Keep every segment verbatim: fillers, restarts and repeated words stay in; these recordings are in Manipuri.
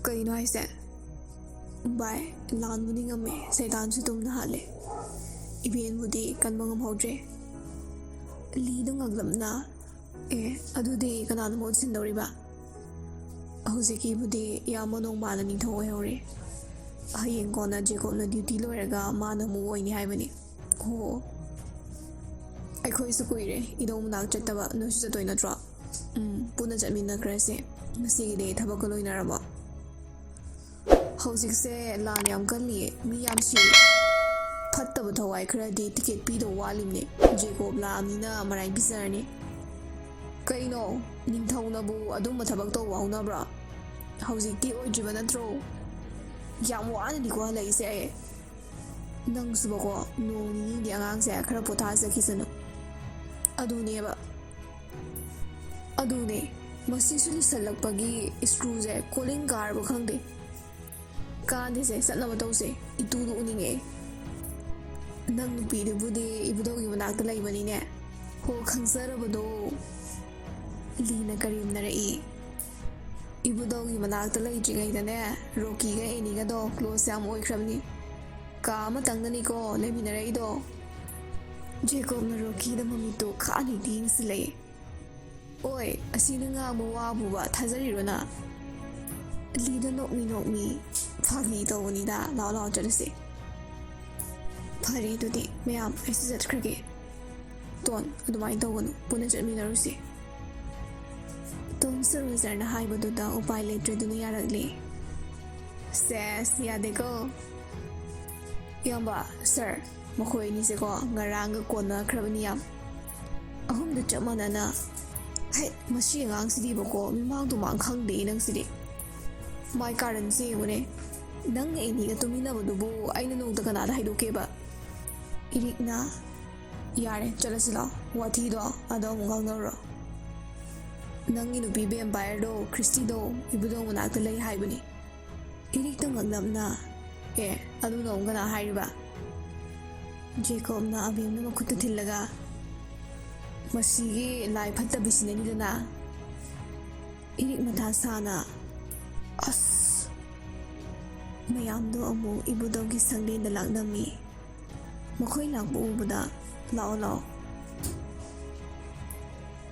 ꯀꯩꯅꯣ ꯍꯥꯏꯁꯦ? ꯚꯥꯏ, ꯂꯥꯟꯕꯨꯗꯤ ꯉꯝꯃꯦ, ꯁꯩꯇꯥꯟꯁꯨ ꯇꯨꯝꯅ ꯍꯥꯠꯂꯦ꯫ ꯏꯕꯦꯟꯕꯨꯗꯤ ꯀꯟꯕ ꯉꯝꯍꯧꯗ꯭ꯔꯦ꯫ ꯂꯤꯗꯣ ꯉꯛꯂꯞꯅ, "ꯑꯦ, ꯑꯗꯨꯗꯤ ꯀꯅꯥꯅ ꯃꯍꯨꯠ ꯁꯤꯟꯗꯧꯔꯤꯕ? ꯍꯧꯖꯤꯛꯀꯤꯕꯨꯗꯤ ꯏꯌꯥꯝꯕ ꯅꯣꯡꯃꯥꯅ ꯅꯤꯡꯊꯧ ꯑꯣꯏꯍꯧꯔꯦ꯫ ꯍꯌꯦꯡ ꯀꯣꯟꯅ ꯖꯦꯀꯣꯕꯅ ꯗ꯭ꯌꯨꯇꯤ ꯂꯣꯏꯔꯒ ꯃꯥꯅ ꯑꯃꯨꯛ ꯑꯣꯏꯅꯤ ꯍꯥꯏꯕꯅꯤ꯫" "ꯑꯣ, ꯑꯩꯈꯣꯏꯁꯨ ꯀꯨꯏꯔꯦ ꯏꯙꯧ ꯃꯅꯥꯛ ꯆꯠꯇꯕ꯫ ꯅꯣꯏꯁꯨ ꯆꯠꯇꯣꯏ ꯅꯠꯇ꯭ꯔꯣ?" "ꯎꯝ, ꯄꯨꯟꯅ ꯆꯠꯃꯤꯟꯅꯈ꯭ꯔꯁꯦ꯫ ꯉꯁꯤꯒꯤꯗꯤ ꯊꯕꯛꯀ ꯂꯣꯏꯅꯔꯕꯣ?" "ꯍꯧꯖꯤꯛꯁꯦ ꯂꯥꯟ ꯌꯥꯝ ꯀꯜꯂꯤꯌꯦ, ꯃꯤ ꯌꯥꯝ ꯁꯤꯔꯦ꯫ ꯐꯠꯇꯕ ꯊꯋꯥꯏ ꯈꯔꯗꯤ ꯇꯤꯀꯦꯠ ꯄꯤꯗꯧ ꯋꯥꯠꯂꯤꯕꯅꯦ꯫ ꯖꯦꯀꯣꯕ ꯂꯥꯛꯑꯕꯅꯤꯅ ꯃꯔꯥꯏ ꯄꯤꯖꯔꯅꯤ꯫" "ꯀꯩꯅꯣ, ꯅꯤꯡꯊꯧꯅꯕꯨ ꯑꯗꯨꯝꯕ ꯊꯕꯛ ꯇꯧꯕ ꯍꯧꯅꯕ꯭ꯔꯣ? ꯍꯧꯖꯤꯛꯇꯤ ꯑꯣꯏꯗ꯭ꯔꯤꯕ ꯅꯠꯇ꯭ꯔꯣ? ꯌꯥꯝ ꯋꯥꯅꯅꯤꯀꯣ ꯍꯜꯂꯛꯏꯁꯦ ꯑꯩ꯫ ꯅꯪꯁꯨꯕꯀꯣ, ꯅꯣꯡ ꯅꯤꯅꯤꯗꯤ ꯑꯉꯥꯡꯁꯦ ꯈꯔ ꯄꯣꯊꯥꯖꯈꯤꯁꯅꯨ꯫" "ꯑꯗꯨꯅꯦꯕ, ꯑꯗꯨꯅꯦ, ꯃꯁꯤꯁꯨ ꯂꯤꯁꯜꯂꯛꯄꯒꯤ ꯁ꯭ꯀ꯭ꯔꯨꯁꯦ ꯀꯣꯂꯤꯡ ꯀꯥꯔꯕ ꯈꯪꯗꯦ꯫ ꯀꯥꯟꯗꯦꯁꯦ, ꯆꯠꯅꯕ ꯇꯧꯁꯦ, ꯏꯇꯨꯗꯣ ꯎꯅꯤꯡꯉꯛꯑꯦ꯫" "ꯅꯪ ꯅꯨꯄꯤꯗꯨꯕꯨꯗꯤ ꯏꯕꯨꯙꯧꯒꯤ ꯃꯅꯥꯛꯇ ꯂꯩꯕꯅꯤꯅꯦ꯫" "ꯍꯣ, ꯈꯪꯖꯔꯕꯗꯣ꯫" ꯂꯤꯅ ꯀꯔꯦꯝꯅꯔꯛꯏ꯫ "ꯏꯕꯨꯙꯧꯒꯤ ꯃꯅꯥꯛꯇ ꯂꯩꯇ꯭ꯔꯤꯉꯩꯗꯅꯦ, ꯔꯣꯀꯤꯒ ꯑꯦꯅꯤꯒꯗꯣ ꯀ꯭ꯂꯣꯁ ꯌꯥꯝ ꯑꯣꯏꯈ꯭ꯔꯕꯅꯤ꯫ ꯀꯥ ꯑꯃꯇꯪꯗꯅꯤꯀꯣ ꯂꯩꯃꯤꯟꯅꯔꯛꯏꯗꯣ꯫" ꯖꯦꯀꯣꯕꯅ ꯔꯣꯀꯤꯗ ꯃꯃꯤꯠꯇꯣ ꯈꯥꯅꯤꯡ ꯌꯦꯡꯁꯤꯜꯂꯛꯏ꯫ "ꯑꯣꯏ, ꯑꯁꯤ ꯅꯪ ꯉꯥꯡꯕ ꯋꯥꯕꯨꯕ ꯊꯥꯖꯔꯤꯔꯣ ꯅꯪ?" ꯂꯤꯗ ꯅꯣꯛꯃꯤ ꯅꯣꯛꯃꯤ, "ꯐꯥꯒꯤ ꯇꯧꯕꯅꯤꯗ, ꯂꯥꯛꯑꯣ ꯂꯥꯛꯑꯣ ꯆꯠꯂꯁꯦ꯫" "ꯐꯔꯦ ꯑꯗꯨꯗꯤ ꯃꯌꯥꯝ, ꯑꯩꯁꯨ ꯆꯠꯈ꯭ꯔꯒꯦ꯫" "ꯇꯣꯟ, ꯑꯗꯨꯃꯥꯏꯅ ꯇꯧꯒꯅꯨ, ꯄꯨꯟꯅ ꯆꯠꯃꯤꯟꯅꯔꯨꯁꯦ꯫" ꯇꯣꯟꯁꯨ ꯔꯣꯖꯔꯅ ꯍꯥꯏꯕꯗꯨꯗ ꯎꯄꯥꯏ ꯂꯩꯇ꯭ꯔꯗꯨꯅ ꯌꯥꯔꯛꯂꯦ꯫ ꯁꯦꯁ, ꯌꯥꯗꯦꯀꯣ꯫ "ꯏꯌꯥꯝꯕ, ꯁꯥꯔ, ꯃꯈꯣꯏ ꯑꯅꯤꯁꯦꯀꯣ ꯉꯔꯥꯡꯒ ꯀꯣꯟꯅꯈ꯭ꯔꯕꯅꯤ ꯌꯥꯝ꯫ ꯑꯍꯨꯝꯗ ꯆꯞ ꯃꯥꯟꯅꯅ꯫" "ꯍꯩ, ꯃꯁꯤ ꯑꯉꯥꯡꯁꯤꯗꯤꯕꯀꯣ, ꯃꯤꯃꯥꯡ ꯇꯨꯃꯥꯡ ꯈꯪꯗꯦ ꯅꯪꯁꯤꯗꯤ꯫ ꯃꯥꯏ ꯀꯥꯔꯟꯁꯦ ꯌꯦꯡꯉꯨꯅꯦ꯫ ꯅꯪꯅ ꯑꯦꯅꯤꯒ ꯇꯨꯃꯤꯟꯅꯕꯗꯨꯕꯨ ꯑꯩꯅ ꯅꯣꯡꯇ ꯀꯅꯥꯗ ꯍꯥꯏꯗꯣꯛꯀꯦꯕ?" ꯏꯔꯤꯛꯅ, "ꯌꯥꯔꯦ, ꯆꯠꯂꯁꯤ ꯂꯥꯛꯑꯣ, ꯋꯥꯊꯤꯗꯣ ꯑꯗꯣ ꯑꯃꯨꯛ ꯉꯥꯡꯅꯔꯣ꯫ ꯅꯪꯒꯤ ꯅꯨꯄꯤ ꯚꯦꯝꯄꯥꯌꯔꯗꯣ, ꯈ꯭ꯔꯤꯁꯇꯤꯗꯣ, ꯏꯕꯨꯙꯧ ꯃꯅꯥꯛꯇ ꯂꯩ ꯍꯥꯏꯕꯅꯤ꯫" ꯏꯔꯤꯛꯇ ꯉꯛꯂꯞꯅ, "ꯑꯦ, ꯑꯗꯨꯅ ꯑꯃꯨꯛ ꯀꯅꯥ ꯍꯥꯏꯔꯤꯕ?" ꯖꯦꯀꯣꯕꯅ ꯑꯕꯦꯝꯅ ꯃꯈꯨꯠꯇ ꯊꯤꯜꯂꯒ, "ꯃꯁꯤꯒꯤ ꯂꯥꯏ ꯐꯠꯇꯕꯁꯤꯅꯅꯤꯗꯅ꯫" ꯏꯔꯤꯛ ꯃꯊꯥ ꯁꯥꯅ, "ꯑꯁ, ꯃꯌꯥꯝꯗꯣ ꯑꯃꯨꯛ ꯏꯕꯨꯙꯧꯒꯤ ꯁꯪꯂꯦꯟꯗ ꯂꯥꯛꯂꯝꯃꯤ꯫ ꯃꯈꯣꯏ ꯂꯥꯛꯄ ꯎꯕꯗ, "ꯂꯥꯛꯑꯣ, ꯂꯥꯛꯑꯣ꯫"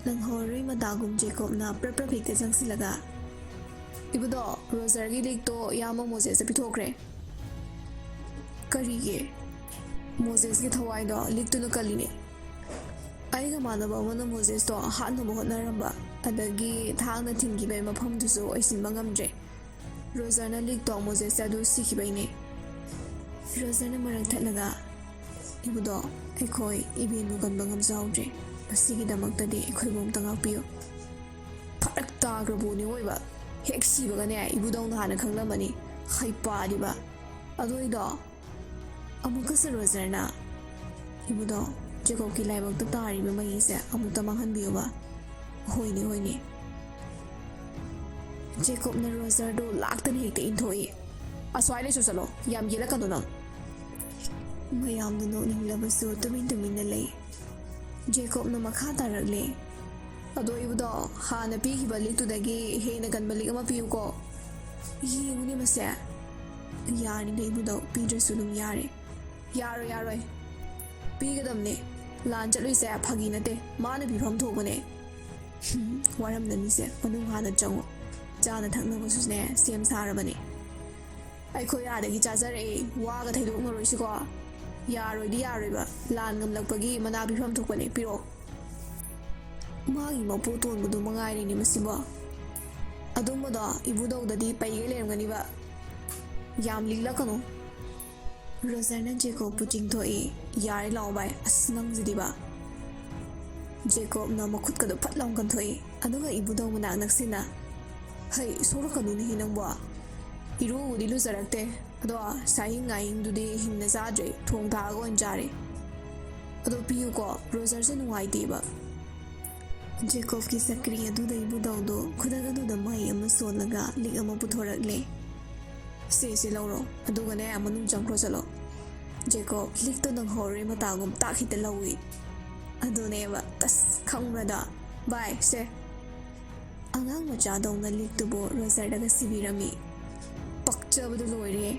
ꯅꯪꯍꯧꯔꯣꯏ ꯃꯇꯥꯒꯨꯝ ꯖꯦꯀꯣꯕꯅ ꯄ꯭ꯔꯞ ꯄ꯭ꯔꯞ ꯍꯦꯛꯇ ꯆꯪꯁꯤꯜꯂꯒ, "ꯏꯕꯨꯙꯧ, ꯔꯣꯖꯔꯒꯤ ꯂꯤꯛꯇꯣ ꯏꯌꯥꯝꯕ ꯃꯣꯖꯦꯁꯇ ꯄꯤꯊꯣꯛꯈ꯭ꯔꯦ꯫" "ꯀꯔꯤꯒꯤ?" "ꯃꯣꯖꯦꯁꯀꯤ ꯊꯋꯥꯏꯗꯣ ꯂꯤꯛꯇꯨꯅ ꯀꯜꯂꯤꯅꯦ꯫ ꯑꯩꯒ ꯃꯥꯟꯅꯕ ꯑꯃꯅ ꯃꯣꯖꯦꯁꯇꯣ ꯍꯥꯠꯅꯕ ꯍꯣꯠꯅꯔꯝꯕ, ꯑꯗꯒꯤ ꯊꯥꯡꯅ ꯊꯤꯟꯈꯤꯕꯒꯤ ꯃꯐꯝꯗꯨꯁꯨ ꯑꯣꯏꯁꯤꯟꯕ ꯉꯝꯗ꯭ꯔꯦ꯫ ꯔꯣꯖꯔꯅ ꯂꯤꯛꯇꯣ ꯃꯣꯖꯦꯁꯇ ꯑꯗꯨ ꯁꯤꯈꯤꯕꯩꯅꯦ꯫" ꯔꯣꯖꯔꯅ ꯃꯔꯛ ꯊꯠꯂꯒ, "ꯏꯕꯨꯙꯧ, ꯑꯩꯈꯣꯏ ꯏꯕꯦꯟꯕꯨ ꯀꯟꯕ ꯉꯝꯖꯍꯧꯗ꯭ꯔꯦ꯫ ꯃꯁꯤꯒꯤꯗꯃꯛꯇꯗꯤ ꯑꯩꯈꯣꯏꯕꯨ ꯑꯝꯇ ꯉꯥꯛꯄꯤꯌꯨ꯫" "ꯐꯔꯛ ꯇꯥꯈ꯭ꯔꯕꯣꯅꯦ ꯑꯣꯏꯕ꯫ ꯍꯦꯛ ꯁꯤꯕꯒꯅꯦ ꯏꯕꯨꯙꯧꯅ ꯍꯥꯟꯅ ꯈꯪꯂꯝꯃꯅꯤ꯫ ꯍꯩꯄꯥꯗꯤꯕ꯫ ꯑꯗꯣ ꯑꯩꯗꯣ ꯑꯃꯨꯛꯀꯁꯨ ꯔꯣꯖꯔꯅ, ꯏꯕꯨꯙꯧ, ꯖꯦꯀꯣꯕꯀꯤ ꯂꯥꯏꯕꯛꯇ ꯇꯥꯔꯤꯕ ꯃꯍꯩꯁꯦ ꯑꯃꯨꯛꯇ ꯃꯥꯡꯍꯟꯕꯤꯌꯨꯕ꯫" "ꯍꯣꯏꯅꯦ, ꯍꯣꯏꯅꯦ꯫" ꯖꯦꯀꯣꯕꯅ ꯔꯣꯖꯔꯗꯨ ꯂꯥꯛꯇꯅ ꯍꯦꯛꯇ ꯏꯟꯊꯣꯛꯏ꯫ "ꯑꯁ꯭ꯋꯥꯏ ꯂꯩꯁꯨ ꯆꯠꯂꯣ, ꯌꯥꯝ ꯌꯦꯠꯂꯛꯀꯅꯨ ꯅꯪ꯫" ꯃꯌꯥꯝꯗꯨ ꯅꯣꯛꯅꯤꯡꯂꯕꯁꯨ ꯇꯨꯃꯤꯟ ꯇꯨꯃꯤꯟꯅ ꯂꯩ꯫ ꯖꯦꯀꯣꯕꯅ ꯃꯈꯥ ꯇꯥꯔꯛꯂꯦ, "ꯑꯗꯣ ꯏꯕꯨꯙꯧ, ꯍꯥꯟꯅ ꯄꯤꯈꯤꯕ ꯂꯤꯛꯇꯨꯗꯒꯤ ꯍꯦꯟꯅ ꯀꯟꯕ ꯂꯤꯛ ꯑꯃ ꯄꯤꯌꯨꯀꯣ꯫ ꯌꯦꯡꯉꯨꯅꯦ ꯃꯁꯦ꯫" "ꯌꯥꯔꯤꯅꯦ ꯏꯕꯨꯙꯧ, ꯄꯤꯗ꯭ꯔꯁꯨ ꯑꯗꯨꯝ ꯌꯥꯔꯦ꯫" "ꯌꯥꯔꯣꯏ, ꯌꯥꯔꯣꯏ꯫ ꯄꯤꯒꯗꯕꯅꯦ꯫ ꯂꯥꯟ ꯆꯠꯂꯨꯏꯁꯦ ꯐꯥꯒꯤ ꯅꯠꯇꯦ꯫ ꯃꯥꯅ ꯄꯤꯐꯝ ꯊꯣꯛꯄꯅꯦ꯫" "ꯍꯨꯝ, ꯋꯥꯔꯝꯗꯅꯤꯁꯦ꯫ ꯃꯅꯨꯡ ꯍꯥꯟꯅ ꯆꯪꯉꯣ꯫ ꯆꯥꯅ ꯊꯛꯅꯕꯁꯨꯅꯦ ꯁꯦꯝ ꯁꯥꯔꯕꯅꯦ꯫" "ꯑꯩꯈꯣꯏ ꯑꯥꯗꯒꯤ ꯆꯥꯖꯔꯛꯑꯦ꯫ ꯋꯥꯒ ꯊꯩꯗꯣꯛꯅꯔꯣꯏꯁꯤꯀꯣ꯫" "ꯌꯥꯔꯣꯏꯗꯤ ꯌꯥꯔꯣꯏꯕ꯫ ꯂꯥꯟ ꯉꯝꯂꯛꯄꯒꯤ ꯃꯅꯥ ꯄꯤꯐꯝ ꯊꯣꯛꯄꯅꯦ꯫ ꯄꯤꯔꯛꯑꯣ꯫" ꯃꯥꯒꯤ ꯃꯄꯨ ꯇꯣꯟꯕꯗꯨ ꯃꯉꯥꯏꯔꯦꯅꯦ ꯃꯁꯤꯕꯣ꯫ "ꯑꯗꯨꯝꯕꯗꯣ ꯏꯕꯨꯙꯧꯗꯗꯤ ꯄꯩꯒꯩ ꯂꯩꯔꯝꯒꯅꯤꯕ꯫ ꯌꯥꯝ ꯂꯤꯛꯂꯛꯀꯅꯨ꯫" ꯔꯣꯖꯔꯅ ꯖꯦꯀꯣꯕꯄꯨ ꯆꯤꯡꯊꯣꯛꯏ꯫ "ꯌꯥꯔꯦ ꯂꯥꯛꯑꯣ ꯚꯥꯏ, ꯑꯁ ꯅꯪꯁꯤꯗꯤꯕ꯫" ꯖꯦꯀꯣꯕꯅ ꯃꯈꯨꯠꯀꯗꯣ ꯐꯠ ꯂꯥꯎꯅ ꯀꯟꯊꯣꯛꯏ, ꯑꯗꯨꯒ ꯏꯕꯨꯙꯧ ꯃꯅꯥꯛ ꯅꯛꯁꯤꯟꯅ, "ꯍꯩ, ꯁꯣꯛꯂꯛꯀꯅꯨꯅꯦꯍꯦ ꯅꯪꯕꯣ꯫ ꯏꯔꯨꯕꯨꯗꯤ ꯂꯨꯖꯔꯛꯇꯦ, ꯑꯗꯣ ꯁꯥꯍꯤꯡ ꯉꯥꯍꯤꯡꯗꯨꯗꯤ ꯍꯤꯡꯅ ꯆꯥꯗ꯭ꯔꯦ, ꯊꯣꯡ ꯊꯥꯛꯑꯒ ꯑꯣꯏꯅ ꯆꯥꯔꯦ꯫ ꯑꯗꯣ ꯄꯤꯌꯨꯀꯣ, ꯔꯣꯖꯔꯁꯦ ꯅꯨꯡꯉꯥꯏꯇꯦꯕ꯫" ꯖꯦꯀꯣꯕꯀꯤ ꯆꯀ꯭ꯔꯤ ꯑꯗꯨꯗ ꯏꯕꯨꯙꯧꯗꯣ ꯈꯨꯗꯛ ꯑꯗꯨꯗ ꯃꯍꯩ ꯑꯃ ꯁꯣꯜꯂꯒ ꯂꯤꯛ ꯑꯃ ꯄꯨꯊꯣꯔꯛꯂꯦ꯫ "ꯁꯦ, ꯁꯦ ꯂꯧꯔꯣ, ꯑꯗꯨꯒꯅꯦ ꯃꯅꯨꯡ ꯆꯪꯈ꯭ꯔꯣ ꯆꯠꯂꯣ꯫" ꯖꯦꯀꯣꯕ ꯂꯤꯛꯇꯣ ꯅꯪꯍꯧꯔꯦ ꯃꯇꯥꯒꯨꯝ ꯇꯥꯛ ꯍꯦꯛꯇ ꯂꯧꯏ꯫ ꯑꯗꯨꯅꯦꯕ, ꯇꯁ ꯈꯪꯕ꯭ꯔꯗ? "ꯚꯥꯏ, ꯁꯦ꯫" ꯑꯉꯥꯡ ꯃꯆꯥꯗꯧꯅ ꯂꯤꯛꯇꯨꯕꯨ ꯔꯣꯖꯔꯗꯒ ꯁꯤꯕꯤꯔꯝꯃꯤ꯫ ꯄꯛꯆꯕꯗ ꯂꯣꯏꯔꯦ꯫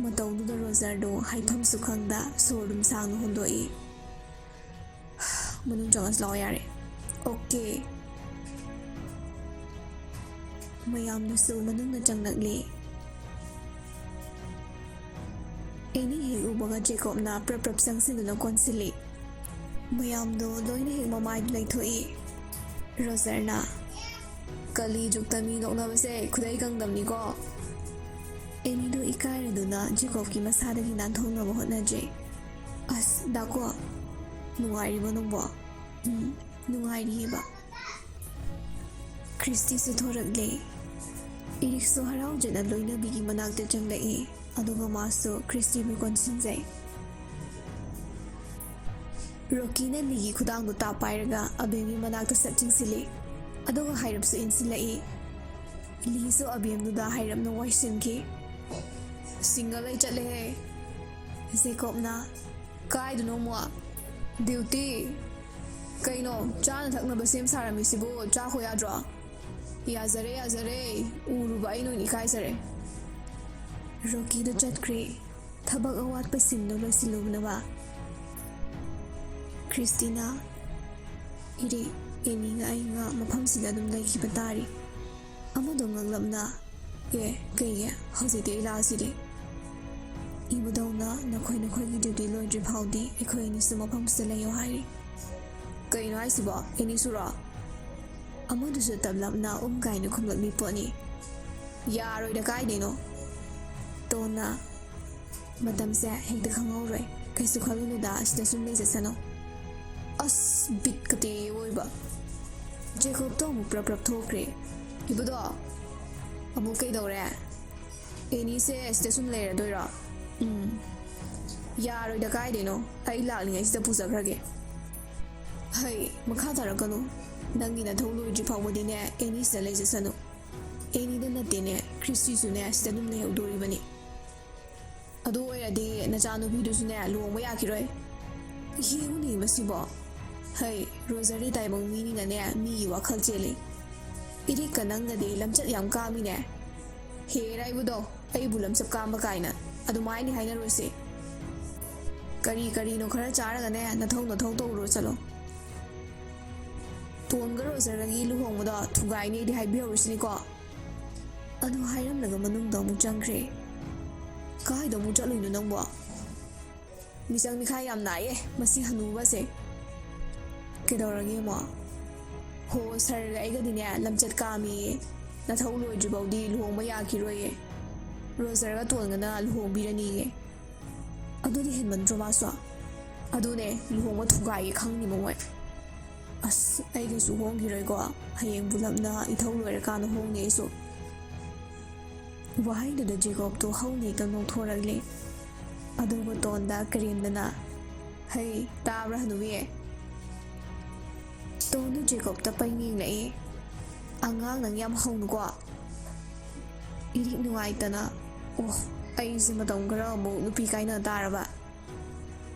ꯃꯇꯧꯗꯨꯗ ꯔꯣꯖꯔꯗꯣ ꯍꯥꯏꯐꯝꯁꯨ ꯈꯪꯗ ꯁꯣꯔ ꯑꯗꯨꯝ ꯁꯥꯡꯅ ꯍꯣꯟꯗꯣꯛꯏ꯫ "ꯃꯅꯨꯡ ꯆꯪꯉꯁꯤ ꯂꯥꯛꯑꯣ ꯌꯥꯔꯦ꯫ ꯑꯣꯀꯦ꯫" ꯃꯌꯥꯝꯗꯨꯁꯨ ꯃꯅꯨꯡꯗ ꯆꯪꯂꯛꯂꯦ꯫ ꯑꯦꯅꯤ ꯍꯦꯛ ꯎꯕꯒ ꯖꯦꯀꯣꯕꯅ ꯄ꯭ꯔꯞ ꯄ꯭ꯔꯞ ꯆꯪꯁꯤꯟꯗꯨꯅ ꯀꯣꯟꯁꯤꯜꯂꯤ꯫ ꯃꯌꯥꯝꯗꯣ ꯂꯣꯏꯅ ꯍꯦꯛ ꯃꯃꯥꯏꯗ ꯂꯩꯊꯣꯛꯏ꯫ ꯔꯣꯖꯔꯅ, "ꯀꯂꯤ ꯖꯨꯛꯇ ꯃꯤ ꯅꯣꯛꯅꯕꯁꯦ ꯈꯨꯗꯩ ꯀꯪꯗꯕꯅꯤꯀꯣ꯫" ꯑꯦꯅꯤꯗꯣ ꯏꯀꯥꯏꯔꯗꯨꯅ ꯖꯦꯀꯣꯕꯀꯤ ꯃꯁꯥꯗꯒꯤ ꯅꯥꯟꯊꯣꯛꯅꯕ ꯍꯣꯠꯅꯖꯩ꯫ "ꯑꯁ, ꯗꯥꯀꯣ, ꯅꯨꯡꯉꯥꯏꯔꯤꯕꯣ ꯅꯪꯕꯣ?" "ꯎꯝ, ꯅꯨꯡꯉꯥꯏꯔꯤꯌꯦꯕ꯫" ꯈ꯭ꯔꯤꯁꯇꯤꯁꯨ ꯊꯣꯔꯛꯂꯦ꯫ ꯏꯔꯤꯛꯁꯨ ꯍꯔꯥꯎꯖꯅ ꯂꯣꯏꯅꯕꯤꯒꯤ ꯃꯅꯥꯛꯇ ꯆꯪꯂꯛꯏ, ꯑꯗꯨꯒ ꯃꯥꯁꯨ ꯈ꯭ꯔꯤꯁꯇꯤꯕꯨ ꯀꯣꯟꯁꯤꯟꯖꯩ꯫ ꯔꯣꯀꯤꯅ ꯂꯤꯒꯤ ꯈꯨꯗꯥꯡꯗꯨ ꯇꯥꯞ ꯄꯥꯏꯔꯒ ꯑꯕꯦꯝꯒꯤ ꯃꯅꯥꯛꯇ ꯁꯠ ꯆꯤꯡꯁꯤꯜꯂꯤ, ꯑꯗꯨꯒ ꯍꯥꯏꯔꯞꯁꯨ ꯏꯟꯁꯤꯜꯂꯛꯏ꯫ ꯂꯤꯁꯨ ꯑꯕꯦꯝꯗꯨꯗ ꯍꯥꯏꯔꯞꯅ ꯋꯥꯏꯁꯤꯟꯈꯤ꯫ "ꯁꯤꯡꯒꯜ ꯑꯩ ꯆꯠꯂꯦꯍꯦ꯫" ꯖꯦꯀꯣꯕꯅ, "ꯀꯥꯏꯗꯅꯣ ꯑꯃꯨꯛ?" "ꯗ꯭ꯌꯨꯇꯤ꯫ ꯀꯩꯅꯣ, ꯆꯥꯅ ꯊꯛꯅꯕ ꯁꯦꯝ ꯁꯥꯔꯝꯃꯤꯁꯤꯕꯨ ꯆꯥꯈꯣ ꯌꯥꯗ꯭ꯔꯣ?" "ꯌꯥꯖꯔꯦ, ꯌꯥꯖꯔꯦ꯫ ꯎꯔꯨꯕ ꯑꯩ ꯅꯣꯏꯅ ꯏꯀꯥꯏꯖꯔꯦ꯫" ꯔꯣꯀꯤꯗꯣ ꯆꯠꯈ꯭ꯔꯦ꯫ ꯊꯕꯛ ꯑꯋꯥꯠꯄ ꯁꯤꯟꯗꯣ ꯂꯣꯏꯁꯤꯜꯂꯨꯕꯅꯕ꯫ ꯈ꯭ꯔꯤꯁꯇꯤꯅ, "ꯏꯔꯦ, ꯑꯦꯅꯤꯒ ꯑꯩꯒ ꯃꯐꯝꯁꯤꯗ ꯑꯗꯨꯝ ꯂꯩꯈꯤꯕ ꯇꯥꯔꯤ꯫" ꯑꯃꯗꯣ ꯉꯛꯂꯞꯅ, "ꯑꯦ, ꯀꯩꯒꯤ? ꯍꯧꯖꯤꯛꯇꯤ ꯑꯩ ꯂꯥꯛꯑꯁꯤꯗꯤ?" "ꯏꯕꯨꯙꯧꯅ ꯅꯈꯣꯏ ꯅꯈꯣꯏꯒꯤ ꯗ꯭ꯌꯨꯇꯤ ꯂꯣꯏꯗ꯭ꯔꯤ ꯐꯥꯎꯗꯤ ꯑꯩꯈꯣꯏ ꯑꯅꯤꯁꯨ ꯃꯐꯝꯁꯤꯗ ꯂꯩꯌꯣ ꯍꯥꯏꯔꯤ꯫" "ꯀꯩꯅꯣ ꯍꯥꯏꯁꯤꯕꯣ? ꯑꯦꯅꯤꯁꯨꯔꯣ?" ꯑꯃꯗꯨꯁꯨ ꯇꯞꯂꯞꯅ ꯎꯝ ꯀꯥꯏꯅ ꯈꯨꯝꯂꯛꯂꯤ ꯄꯣꯠꯅꯤ꯫ "ꯌꯥꯔꯣꯏꯗ, ꯀꯥꯏꯗꯩꯅꯣ?" ꯇꯣꯟꯅ, "ꯃꯇꯝꯁꯦ ꯍꯦꯛꯇ ꯈꯪꯍꯧꯔꯣꯏ, ꯀꯩꯁꯨ ꯈꯜꯂꯨꯅꯨꯗ, ꯑꯁꯤꯗ ꯁꯨꯝ ꯂꯩꯖꯁꯅꯨ꯫" ꯑꯁ, ꯕꯤꯠꯀ ꯇꯦꯛꯑꯦ ꯑꯣꯏꯕ꯫ ꯖꯦꯀꯣꯕꯇꯣ ꯑꯃꯨꯛ ꯄ꯭ꯔꯞ ꯄ꯭ꯔꯞ ꯊꯣꯛꯈ꯭ꯔꯦ꯫ "ꯏꯕꯨꯗꯣ, ꯑꯃꯨꯛ ꯀꯩꯗꯧꯔꯦ? ꯑꯦꯅꯤꯁꯦ ꯑꯁꯤꯗ ꯁꯨꯝ ꯂꯩꯔꯗꯣꯏꯔꯣ?" "ꯎꯝ, ꯌꯥꯔꯣꯏꯗ, ꯀꯥꯏꯗꯩꯅꯣ? ꯑꯩ ꯂꯥꯛꯂꯤꯉꯩꯁꯤꯗ ꯄꯨꯖꯈ꯭ꯔꯒꯦ꯫" "ꯍꯩ, ꯃꯈꯥ ꯇꯥꯔꯛꯀꯅꯨ꯫ ꯅꯪꯒꯤ ꯅꯊꯧ ꯂꯣꯏꯗ꯭ꯔꯤ ꯐꯥꯎꯕꯗꯤꯅꯦ, ꯑꯦꯅꯤꯁꯤꯗ ꯂꯩꯖꯁꯅꯨ꯫ ꯑꯦꯅꯤꯗ ꯅꯠꯇꯦꯅꯦ, ꯈ꯭ꯔꯤꯁꯇꯤꯁꯨꯅꯦ ꯁꯤꯗ ꯑꯗꯨꯝ ꯂꯩꯍꯧꯗꯣꯔꯤꯕꯅꯤ꯫ ꯑꯗꯨ ꯑꯣꯏꯔꯗꯤ ꯅꯆꯥꯅꯨꯄꯤꯗꯨꯁꯨꯅꯦ ꯂꯨꯍꯣꯡꯕ ꯌꯥꯈꯤꯔꯣꯏ꯫" "ꯌꯦꯡꯉꯨꯅꯦ ꯃꯁꯤꯕꯣ꯫ ꯍꯩ, ꯔꯣꯖꯔꯤ ꯇꯥꯏꯕꯪ ꯃꯤꯅꯤꯅꯅꯦ, ꯃꯤꯒꯤ ꯋꯥꯈꯜ ꯆꯦꯜꯂꯤ꯫ ꯏꯔꯤꯛꯀ ꯅꯪꯒꯗꯤ ꯂꯝꯆꯠ ꯌꯥꯝ ꯀꯥꯝꯃꯤꯅꯦ꯫ ꯍꯦ ꯑꯔꯥꯏꯕꯗꯣ, ꯑꯩꯕꯨ ꯂꯝꯆꯞ ꯀꯥꯝꯕ ꯀꯥꯏꯅ ꯑꯗꯨꯃꯥꯏꯅꯗꯤ ꯍꯥꯏꯅꯔꯣꯏꯁꯦ꯫ ꯀꯔꯤ ꯀꯔꯤꯅꯣ ꯈꯔ ꯆꯥꯔꯒꯅꯦ, ꯅꯊꯧ ꯅꯊꯧ ꯇꯧꯔꯨꯔꯣ, ꯆꯠꯂꯣ꯫ ꯇꯣꯟꯒ ꯔꯣꯖꯔꯒꯒꯤ ꯂꯨꯍꯣꯡꯕꯗꯣ ꯊꯨꯒꯥꯏꯅꯦꯗꯤ ꯍꯥꯏꯕꯤꯍꯧꯔꯁꯤꯅꯤꯀꯣ꯫ ꯑꯗꯨ ꯍꯥꯏꯔꯝꯂꯒ ꯃꯅꯨꯡꯗ ꯑꯃꯨꯛ ꯆꯪꯈ꯭ꯔꯦ꯫ ꯀꯥꯏꯗ ꯑꯃꯨꯛ ꯆꯠꯂꯨꯏꯅꯣ ꯅꯪꯕꯣ? ꯃꯤꯆꯪ ꯃꯤꯈꯥꯏ ꯌꯥꯝ ꯅꯥꯏꯌꯦ ꯃꯁꯤ ꯍꯅꯨꯕꯁꯦ꯫ ꯀꯩꯗꯧꯔꯒꯦ ꯑꯃꯨꯛ? ꯍꯣ, ꯁꯔꯒ ꯑꯩꯒꯗꯤꯅꯦ ꯂꯝꯆꯠ ꯀꯥꯝꯃꯤꯌꯦ꯫ ꯅꯊꯧ ꯂꯣꯏꯗ꯭ꯔꯤꯐꯥꯎꯗꯤ ꯂꯨꯍꯣꯡꯕ ꯌꯥꯈꯤꯔꯣꯏꯌꯦ꯫ ꯔꯣꯖꯔꯒ ꯇꯣꯟꯒꯅ ꯂꯨꯍꯣꯡꯕꯤꯔꯅꯤꯌꯦ꯫ ꯑꯗꯨꯗꯤ ꯍꯦꯟꯃꯟꯗ꯭ꯔꯣ ꯃꯥꯁꯨ? ꯑꯗꯨꯅꯦ, ꯂꯨꯍꯣꯡꯕ ꯊꯨꯒꯥꯏꯒꯦ ꯈꯪꯅꯤ ꯃꯣꯏ꯫ ꯑꯁ, ꯑꯩꯒꯁꯨ ꯍꯣꯡꯈꯤꯔꯣꯏꯀꯣ꯫ ꯍꯌꯦꯡ ꯄꯨꯂꯞꯅ ꯏꯊꯧ ꯂꯣꯏꯔꯀꯥꯟꯗ ꯍꯣꯡꯅꯤ ꯑꯩꯁꯨ꯫ ꯋꯥꯍꯩꯗꯨꯗ ꯖꯦꯀꯣꯕꯇꯣ ꯍꯧꯅ ꯍꯦꯛꯇ ꯅꯣꯛꯊꯣꯔꯛꯂꯦ꯫ ꯑꯗꯨꯒ ꯇꯣꯟꯗ ꯀꯔꯦꯝꯗꯅ, "ꯍꯩ, ꯇꯥꯕ꯭ꯔꯥ ꯍꯅꯨꯕꯤ?" ꯇꯣꯟꯗꯨ ꯖꯦꯀꯣꯕꯇ ꯄꯩ ꯌꯦꯡꯂꯛꯏ꯫ "ꯑꯉꯥꯡ ꯅꯪ ꯌꯥꯝ ꯍꯧꯅꯨꯀꯣ꯫ ꯏꯔꯤꯛ ꯅꯨꯡꯉꯥꯏꯇꯅ꯫ ꯑꯣ, ꯑꯩꯁꯦ ꯃꯇꯝ ꯈꯔ ꯑꯃꯨꯛ ꯅꯨꯄꯤ ꯀꯥꯏꯅ ꯇꯥꯔꯕ?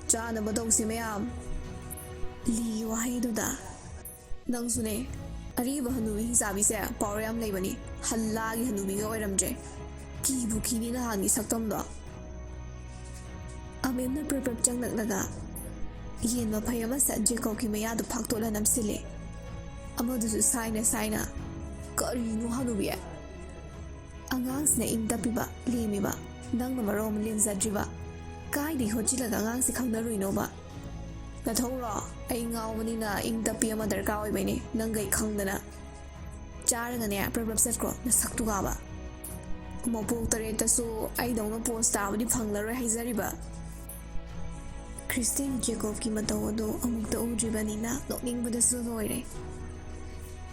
ꯆꯥꯅꯕ ꯇꯧꯁꯤ ꯃꯌꯥꯝ꯫" ꯂꯤꯒꯤ ꯋꯥꯍꯩꯗꯨꯗ, "ꯅꯪꯁꯨꯅꯦ, ꯑꯔꯤꯕ ꯍꯅꯨꯕꯤ ꯍꯤꯡꯆꯥꯕꯤꯁꯦ ꯄꯋꯥꯔ ꯌꯥꯝ ꯂꯩꯕꯅꯤ꯫ ꯍꯜꯂꯥꯒꯤ ꯍꯅꯨꯕꯤꯒ ꯑꯣꯏꯔꯝꯗ꯭ꯔꯦ꯫ ꯀꯤꯕꯨ ꯀꯤꯅꯤ ꯅꯍꯥꯟꯒꯤ ꯁꯛꯇꯝꯗꯣ꯫" ꯑꯃꯦꯝꯅ ꯄ꯭ꯔꯞ ꯄ꯭ꯔꯞ ꯆꯪꯂꯛꯂꯒ ꯌꯦꯟ ꯃꯐꯩ ꯑꯃ ꯁꯠ ꯖꯦꯀꯣꯕꯀꯤ ꯃꯌꯥꯗꯨ ꯐꯥꯛꯇꯣꯛꯂ ꯅꯝꯁꯤꯜꯂꯦ꯫ ꯑꯃꯗꯨꯁꯨ ꯁꯥꯏꯅ ꯁꯥꯏꯅ, "ꯀꯔꯤꯅꯣ ꯍꯅꯨꯕꯤ? ꯑꯉꯥꯡꯁꯤꯅ ꯏꯪ ꯇꯞꯄꯤꯕ, ꯂꯦꯝꯃꯤꯕ, ꯅꯪꯅ ꯃꯔꯣꯜ ꯑꯃ ꯂꯦꯝꯖꯗ꯭ꯔꯤꯕ꯫ ꯀꯥꯏꯗꯒꯤ ꯍꯣꯠꯆꯤꯜꯂꯒ ꯑꯉꯥꯡꯁꯤ ꯈꯪꯅꯔꯨꯏꯅꯣꯕ?" "ꯅꯊꯧꯔꯣ? ꯑꯩ ꯉꯥꯎꯕꯅꯤꯅ ꯏꯪ ꯇꯞꯄꯤ ꯑꯃ ꯗꯔꯀꯥꯔ ꯑꯣꯏꯕꯩꯅꯦ, ꯅꯪꯒꯩ ꯈꯪꯗꯅ꯫ ꯆꯥꯔꯒꯅꯦ ꯄ꯭ꯔꯞ ꯄ꯭ꯔꯞ ꯆꯠꯈ꯭ꯔꯣ, ꯅꯁꯛꯇꯨꯒꯥꯕ꯫ ꯃꯄꯣꯛ ꯇꯔꯦꯠꯇꯁꯨ ꯑꯩꯗꯧꯅ ꯄꯣꯁ ꯇꯥꯕꯗꯤ ꯐꯪꯂꯔꯣꯏ ꯍꯥꯏꯖꯔꯤꯕ꯫" ꯈ꯭ꯔꯤꯁꯇꯤꯅ ꯖꯦꯀꯣꯕꯀꯤ ꯃꯇꯧ ꯑꯗꯨ ꯑꯃꯨꯛꯇ ꯎꯗ꯭ꯔꯤꯕꯅꯤꯅ ꯅꯣꯛꯅꯤꯡꯕꯗꯁꯨ ꯂꯣꯏꯔꯦ꯫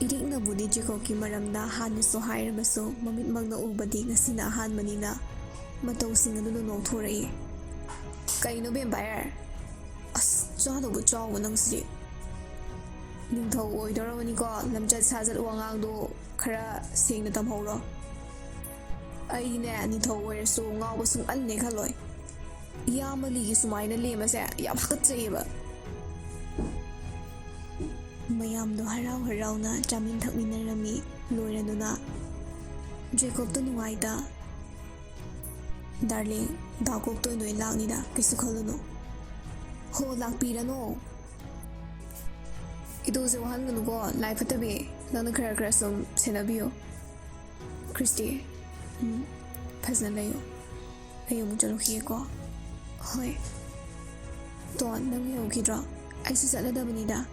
ꯏꯔꯤꯛꯅꯕꯨꯗꯤ ꯖꯦꯀꯣꯕꯀꯤ ꯃꯔꯝꯗ ꯍꯥꯟꯅꯁꯨ ꯍꯥꯏꯔꯕꯁꯨ, ꯃꯃꯤꯠꯃꯛꯅ ꯎꯕꯗꯤ ꯉꯁꯤꯅ ꯑꯍꯥꯟꯕꯅꯤꯅ ꯃꯇꯧꯁꯤꯡ ꯑꯗꯨꯗ ꯅꯣꯛꯊꯣꯔꯛꯏ꯫ "ꯀꯩꯅꯣ ꯚꯦꯝꯄꯥꯌꯔ? ꯑꯁ, ꯆꯥꯗꯧꯕ ꯆꯥꯎꯕ ꯅꯪꯁꯤꯗꯤ꯫ ꯅꯤꯡꯊꯧ ꯑꯣꯏꯗꯧꯔꯕꯅꯤꯀꯣ, ꯂꯝꯆꯠ ꯁꯥꯖꯠ ꯋꯥꯉꯥꯡꯗꯣ ꯈꯔ ꯁꯦꯡꯅ ꯇꯝꯍꯧꯔꯣ꯫ ꯑꯩꯅꯦ ꯅꯤꯡꯊꯧ ꯑꯣꯏꯔꯁꯨ ꯉꯥꯎꯕ ꯁꯨꯡꯍꯟꯅꯦ ꯈꯜꯂꯣꯏ꯫ ꯏꯌꯥꯝꯕ ꯂꯤꯒꯤ ꯁꯨꯃꯥꯏꯅ ꯂꯦꯝꯕꯁꯦ ꯌꯥꯝ ꯍꯥꯀꯠꯆꯩꯌꯦꯕ꯫" ꯃꯌꯥꯝꯗꯣ ꯍꯔꯥꯎ ꯍꯔꯥꯎꯅ ꯆꯥꯃꯤꯟ ꯊꯛꯃꯤꯟꯅꯔꯝꯃꯤ꯫ ꯂꯣꯏꯔꯗꯨꯅ ꯖꯦꯀꯣꯕꯇꯣ ꯅꯨꯡꯉꯥꯏꯇ꯫ ꯗꯥꯔꯂꯤꯡ, ꯗꯥ ꯀꯣꯛꯇꯣꯏ ꯅꯣꯏ ꯂꯥꯛꯅꯤꯗ, ꯀꯩꯁꯨ ꯈꯜꯂꯨꯅꯨ꯫ ꯍꯣ, ꯂꯥꯛꯄꯤꯔꯅꯣ꯫ ꯏꯗꯨꯁꯦ ꯋꯥꯍꯟꯒꯅꯨꯀꯣ, ꯂꯥꯏ ꯐꯠꯇꯕꯤ꯫ ꯅꯪꯅ ꯈꯔ ꯈꯔ ꯁꯨꯝ ꯁꯦꯟꯅꯕꯤꯌꯨ꯫ ꯈ꯭ꯔꯤꯁꯇꯤ, ꯎꯝ, ꯐꯖꯅ ꯂꯩꯌꯨ꯫ ꯑꯩ ꯑꯃꯨꯛ ꯆꯠꯂꯨꯈꯤꯒꯦꯀꯣ꯫ ꯍꯣꯏ꯫ ꯇꯣꯟ, ꯅꯪ ꯂꯩꯍꯧꯈꯤꯗ꯭ꯔꯣ? ꯑꯩꯁꯨ ꯆꯠꯂꯗꯕꯅꯤꯗ꯫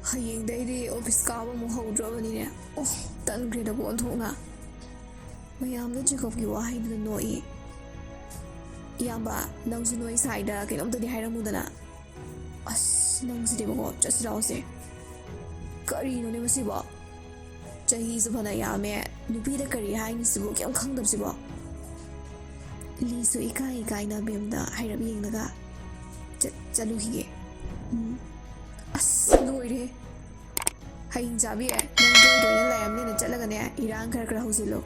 ꯍꯌꯦꯡꯗꯩꯗꯤ ꯑꯣꯐꯤꯁ ꯀꯥꯕ ꯑꯃꯨꯛ ꯍꯧꯗ꯭ꯔꯕꯅꯤꯅꯦ꯫ ꯑꯣ, ꯇꯟꯈ꯭ꯔꯦꯗꯀꯣ ꯑꯣꯟꯊꯣꯛꯅ꯫ ꯃꯌꯥꯝꯅ ꯖꯦꯀꯣꯕꯀꯤ ꯋꯥꯍꯩꯗꯨꯗ ꯅꯣꯛꯏ꯫ ꯏꯌꯥꯝꯕ, ꯅꯪꯁꯨ ꯅꯣꯏ ꯁꯥꯏꯗ ꯀꯩꯅꯣꯝꯇꯗꯤ ꯍꯥꯏꯔꯝꯃꯨꯗꯅ꯫ ꯑꯁ, ꯅꯪꯁꯤꯗꯤꯕꯀꯣ, ꯆꯠꯁꯤ ꯂꯥꯛꯑꯣꯁꯦ꯫ ꯀꯔꯤꯅꯣꯅꯦ ꯃꯁꯤꯕꯣ? ꯆꯍꯤꯁꯨ ꯐꯅ ꯌꯥꯝꯃꯦ, ꯅꯨꯄꯤꯗ ꯀꯔꯤ ꯍꯥꯏꯅꯤ ꯁꯤꯕꯨ, ꯀꯩꯝ ꯈꯪꯗꯕꯁꯤꯕꯣ? ꯂꯤꯁꯨ ꯏꯀꯥꯏ ꯏꯀꯥꯏꯅ ꯕꯦꯝꯗ ꯍꯥꯏꯔꯞ ꯌꯦꯡꯂꯒ, "ꯆꯠ-, ꯆꯠꯂꯨꯈꯤꯒꯦ꯫" ꯎꯝ꯫ ꯑꯁ, ꯂꯣꯏꯔꯦ꯫ ꯍꯌꯦꯡ ꯆꯥꯕꯤ, ꯅꯪ ꯇꯣꯏ ꯇꯣꯏꯅ ꯂꯩꯔꯝꯅꯤꯅ ꯆꯠꯂꯒꯅꯦ, ꯏꯔꯥꯡ ꯈꯔ ꯈꯔ ꯍꯧꯖꯤꯜꯂꯨ꯫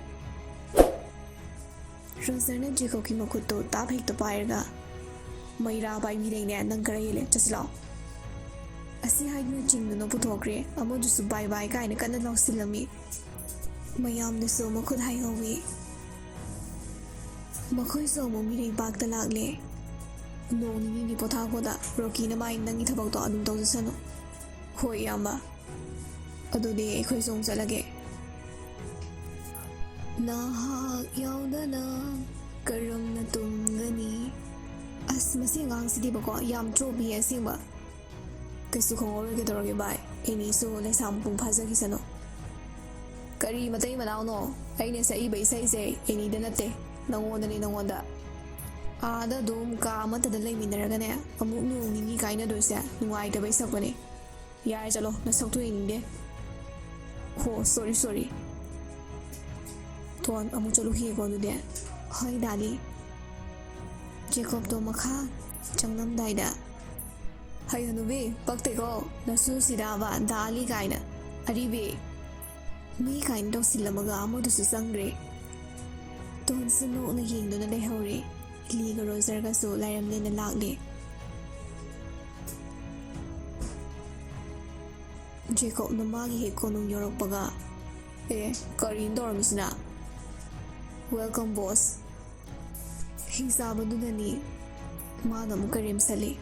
ꯔꯣꯖꯔꯅ ꯖꯦꯀꯣꯕꯀꯤ ꯃꯈꯨꯠꯇꯨ ꯇꯥꯞ ꯍꯦꯛꯇ ꯄꯥꯏꯔꯒ, "ꯃꯩꯔꯥ ꯄꯥꯏꯕꯤꯗꯩꯅꯦ ꯅꯪ ꯈꯔ ꯍꯦꯜꯂꯦ, ꯆꯠꯁꯤ ꯂꯥꯛꯑꯣ꯫" ꯑꯁꯤ ꯍꯥꯏꯗꯨꯅ ꯆꯤꯡꯗꯨꯅ ꯄꯨꯊꯣꯛꯈ꯭ꯔꯦ꯫ ꯑꯃꯗꯨꯁꯨ "ꯕꯥꯏ ꯕꯥꯏ" ꯀꯥꯏꯅ ꯀꯟꯅ ꯂꯥꯎꯁꯤꯜꯂꯝꯃꯤ꯫ ꯃꯌꯥꯝꯅꯁꯨ ꯃꯈꯨꯠ ꯍꯥꯏꯍꯧꯋꯤ꯫ ꯃꯈꯣꯏꯁꯨ ꯑꯃꯨꯛ ꯃꯤꯔꯩꯕꯥꯛꯇ ꯂꯥꯛꯂꯦ꯫ "ꯅꯣꯡ ꯅꯤꯅꯤꯗꯤ ꯄꯣꯊꯥꯈꯣꯗ, ꯔꯣꯀꯤꯅ ꯃꯥꯏ ꯅꯪꯒꯤ ꯊꯕꯛꯇꯣ ꯑꯗꯨꯝ ꯇꯧꯖꯁꯅꯨ꯫" "ꯍꯣꯏ, ꯏꯌꯥꯝꯕ꯫ ꯑꯗꯨꯗꯤ ꯑꯩꯈꯣꯏꯁꯨ ꯑꯃꯨꯛ ꯆꯠꯂꯒꯦ꯫" "ꯅꯍꯥꯛ ꯌꯥꯎꯗꯅ ꯀꯔꯝꯅ ꯇꯨꯝꯒꯅꯤ?" ꯑꯁ, ꯃꯁꯤ ꯑꯉꯥꯡꯁꯤꯗꯤꯕꯀꯣ, ꯌꯥꯝ ꯆꯣꯞꯄꯤꯌꯦ ꯑꯁꯦꯡꯕ꯫ "ꯀꯩꯁꯨ ꯈꯪꯍꯧꯔꯣꯏ, ꯀꯩꯗꯧꯔꯒꯦ ꯚꯥꯏ? ꯑꯦꯅꯤꯁꯨ ꯂꯩꯁꯥ ꯃꯄꯨꯡ ꯐꯥꯖꯈꯤꯁꯅꯨ꯫" "ꯀꯔꯤ ꯃꯇꯩ ꯃꯅꯥꯎꯅꯣ? ꯑꯩꯅ ꯁꯛꯏꯕ ꯏꯁꯩꯁꯦ ꯑꯦꯅꯤꯗ ꯅꯠꯇꯦ, ꯅꯉꯣꯟꯗꯅꯦ, ꯅꯉꯣꯟꯗ꯫ ꯑꯥꯗ ꯑꯗꯨꯝ ꯀꯥ ꯑꯃꯠꯇꯗ ꯂꯩꯃꯤꯟꯅꯔꯒꯅꯦ, ꯑꯃꯨꯛ ꯅꯣꯡ ꯅꯤꯅꯤ ꯀꯥꯏꯅꯗꯣꯏꯁꯦ ꯅꯨꯡꯉꯥꯏꯇꯕꯩ ꯁꯛꯄꯅꯦ꯫ ꯌꯥꯔꯦ, ꯆꯠꯂꯣ, ꯅꯁꯛꯇꯨ ꯌꯦꯡꯅꯤꯡꯗꯦ꯫" "ꯍꯣ, ꯁꯣꯔꯤ, ꯁꯣꯔꯤ꯫" ꯇꯣꯟ, ꯑꯃꯨꯛ ꯆꯠꯂꯨꯈꯤꯒꯦꯀꯣ ꯑꯗꯨꯗꯤ꯫ "ꯍꯣꯏ, ꯗꯥꯂꯤ꯫" ꯖꯦꯀꯣꯕꯇꯣ ꯃꯈꯥ ꯆꯪꯂꯝꯗꯥꯏꯗ, "ꯍꯩ ꯍꯅꯨꯕꯤ, ꯄꯛꯇꯦꯀꯣ, ꯅꯁꯨꯁꯤꯗꯕ ꯗꯥꯂꯤ ꯀꯥꯏꯅ, ꯑꯔꯤꯕꯤ, ꯃꯤ ꯀꯥꯏꯅ ꯇꯧꯁꯤꯜꯂꯝꯃꯒ ꯑꯃꯗꯨꯁꯨ ꯆꯪꯈ꯭ꯔꯦ꯫" ꯇꯣꯟꯁꯨ ꯅꯣꯛꯅ ꯌꯦꯡꯗꯨꯅ ꯂꯩꯍꯧꯔꯦ꯫ ꯂꯤꯒ ꯔꯣꯖꯔꯒꯁꯨ ꯂꯥꯏꯔꯝꯂꯦꯟꯅ ꯂꯥꯛꯂꯦ꯫ ꯖꯦꯀꯣꯕꯅ ꯃꯥꯒꯤ ꯍꯦꯛ ꯀꯣꯅꯨꯡ ꯌꯧꯔꯛꯄꯒ, ꯑꯦ, ꯀꯔꯤꯅꯣ ꯇꯧꯔꯝꯃꯤꯁꯤꯅ? Welcome, boss. ꯍꯤꯡꯆꯥꯕꯗꯨꯅꯅꯤ꯫ ꯃꯥꯅ ꯑꯃꯨꯛ ꯀꯔꯦꯝꯁꯜꯂꯤ꯫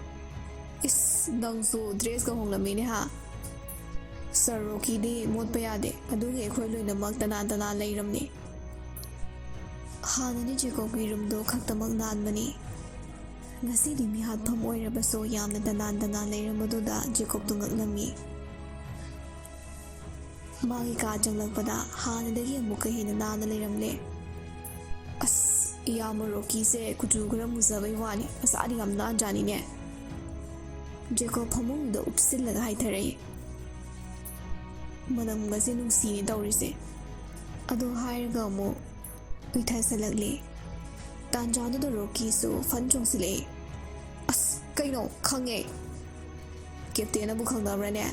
ꯏꯁ, ꯅꯪꯁꯨ dressꯀ ꯍꯣꯡꯂꯝꯃꯤꯅꯦ ꯍꯥ? Sir ꯔꯣꯀꯤꯗꯤ ꯃꯣꯠꯄ ꯌꯥꯗꯦ, ꯑꯗꯨꯒꯤ ꯑꯩꯈꯣꯏ ꯂꯣꯏꯅꯃꯛ ꯇꯅꯥꯟ ꯇꯅꯥꯟ ꯂꯩꯔꯝꯅꯤ꯫ ꯍꯥꯟꯅꯗꯤ ꯖꯦꯀꯣꯕꯀꯤ roomꯗꯣ ꯈꯛꯇꯃꯛ ꯅꯥꯟꯕꯅꯤ꯫ ꯉꯁꯤꯗꯤ ꯃꯤꯍꯥꯠꯐꯝ ꯑꯣꯏꯔꯕꯁꯨ ꯌꯥꯝꯅ ꯇꯅꯥꯟ ꯇꯅꯥꯟ ꯂꯩꯔꯝꯕꯗꯨꯗ ꯖꯦꯀꯣꯕꯇꯨ ꯉꯛꯂꯝꯃꯤ꯫ ꯃꯥꯒꯤ ꯀꯥ ꯆꯪꯂꯛꯄꯗ ꯍꯥꯟꯅꯗꯒꯤ ꯑꯃꯨꯛꯀ ꯍꯦꯟꯅ ꯅꯥꯟꯅ ꯂꯩꯔꯝꯂꯦ꯫ ꯑꯁ, ꯏꯌꯥꯝꯕ ꯔꯣꯀꯤꯁꯦ ꯀꯨꯆꯨ ꯈꯔ ꯃꯨꯖꯕꯩ ꯋꯥꯅꯤ, ꯃꯁꯥꯗꯤ ꯌꯥꯝ ꯅꯥꯟꯖꯥꯅꯤꯅꯦ꯫ ꯖꯦꯀꯣꯕ ꯐꯃꯨꯡꯗ ꯎꯞꯁꯤꯜꯂꯒ ꯍꯥꯏꯊꯔꯛꯏ꯫ ꯃꯅꯝꯒꯁꯦ ꯅꯨꯡꯁꯤꯅꯦ ꯇꯧꯔꯤꯁꯦ꯫ ꯑꯗꯨ ꯍꯥꯏꯔꯒ ꯑꯃꯨꯛ ꯎꯏꯊꯁꯜꯂꯛꯂꯦ꯫ ꯇꯥꯟꯖꯥꯗꯨꯗ ꯔꯣꯀꯤꯁꯨ ꯐꯟ ꯆꯣꯡꯁꯤꯜꯂꯛꯑꯦ꯫ ꯑꯁ, ꯀꯩꯅꯣ, ꯈꯪꯉꯦ꯫ ꯀꯦꯞꯇꯦꯟꯅꯕꯨ ꯈꯪꯅꯕ꯭ꯔꯅꯦ?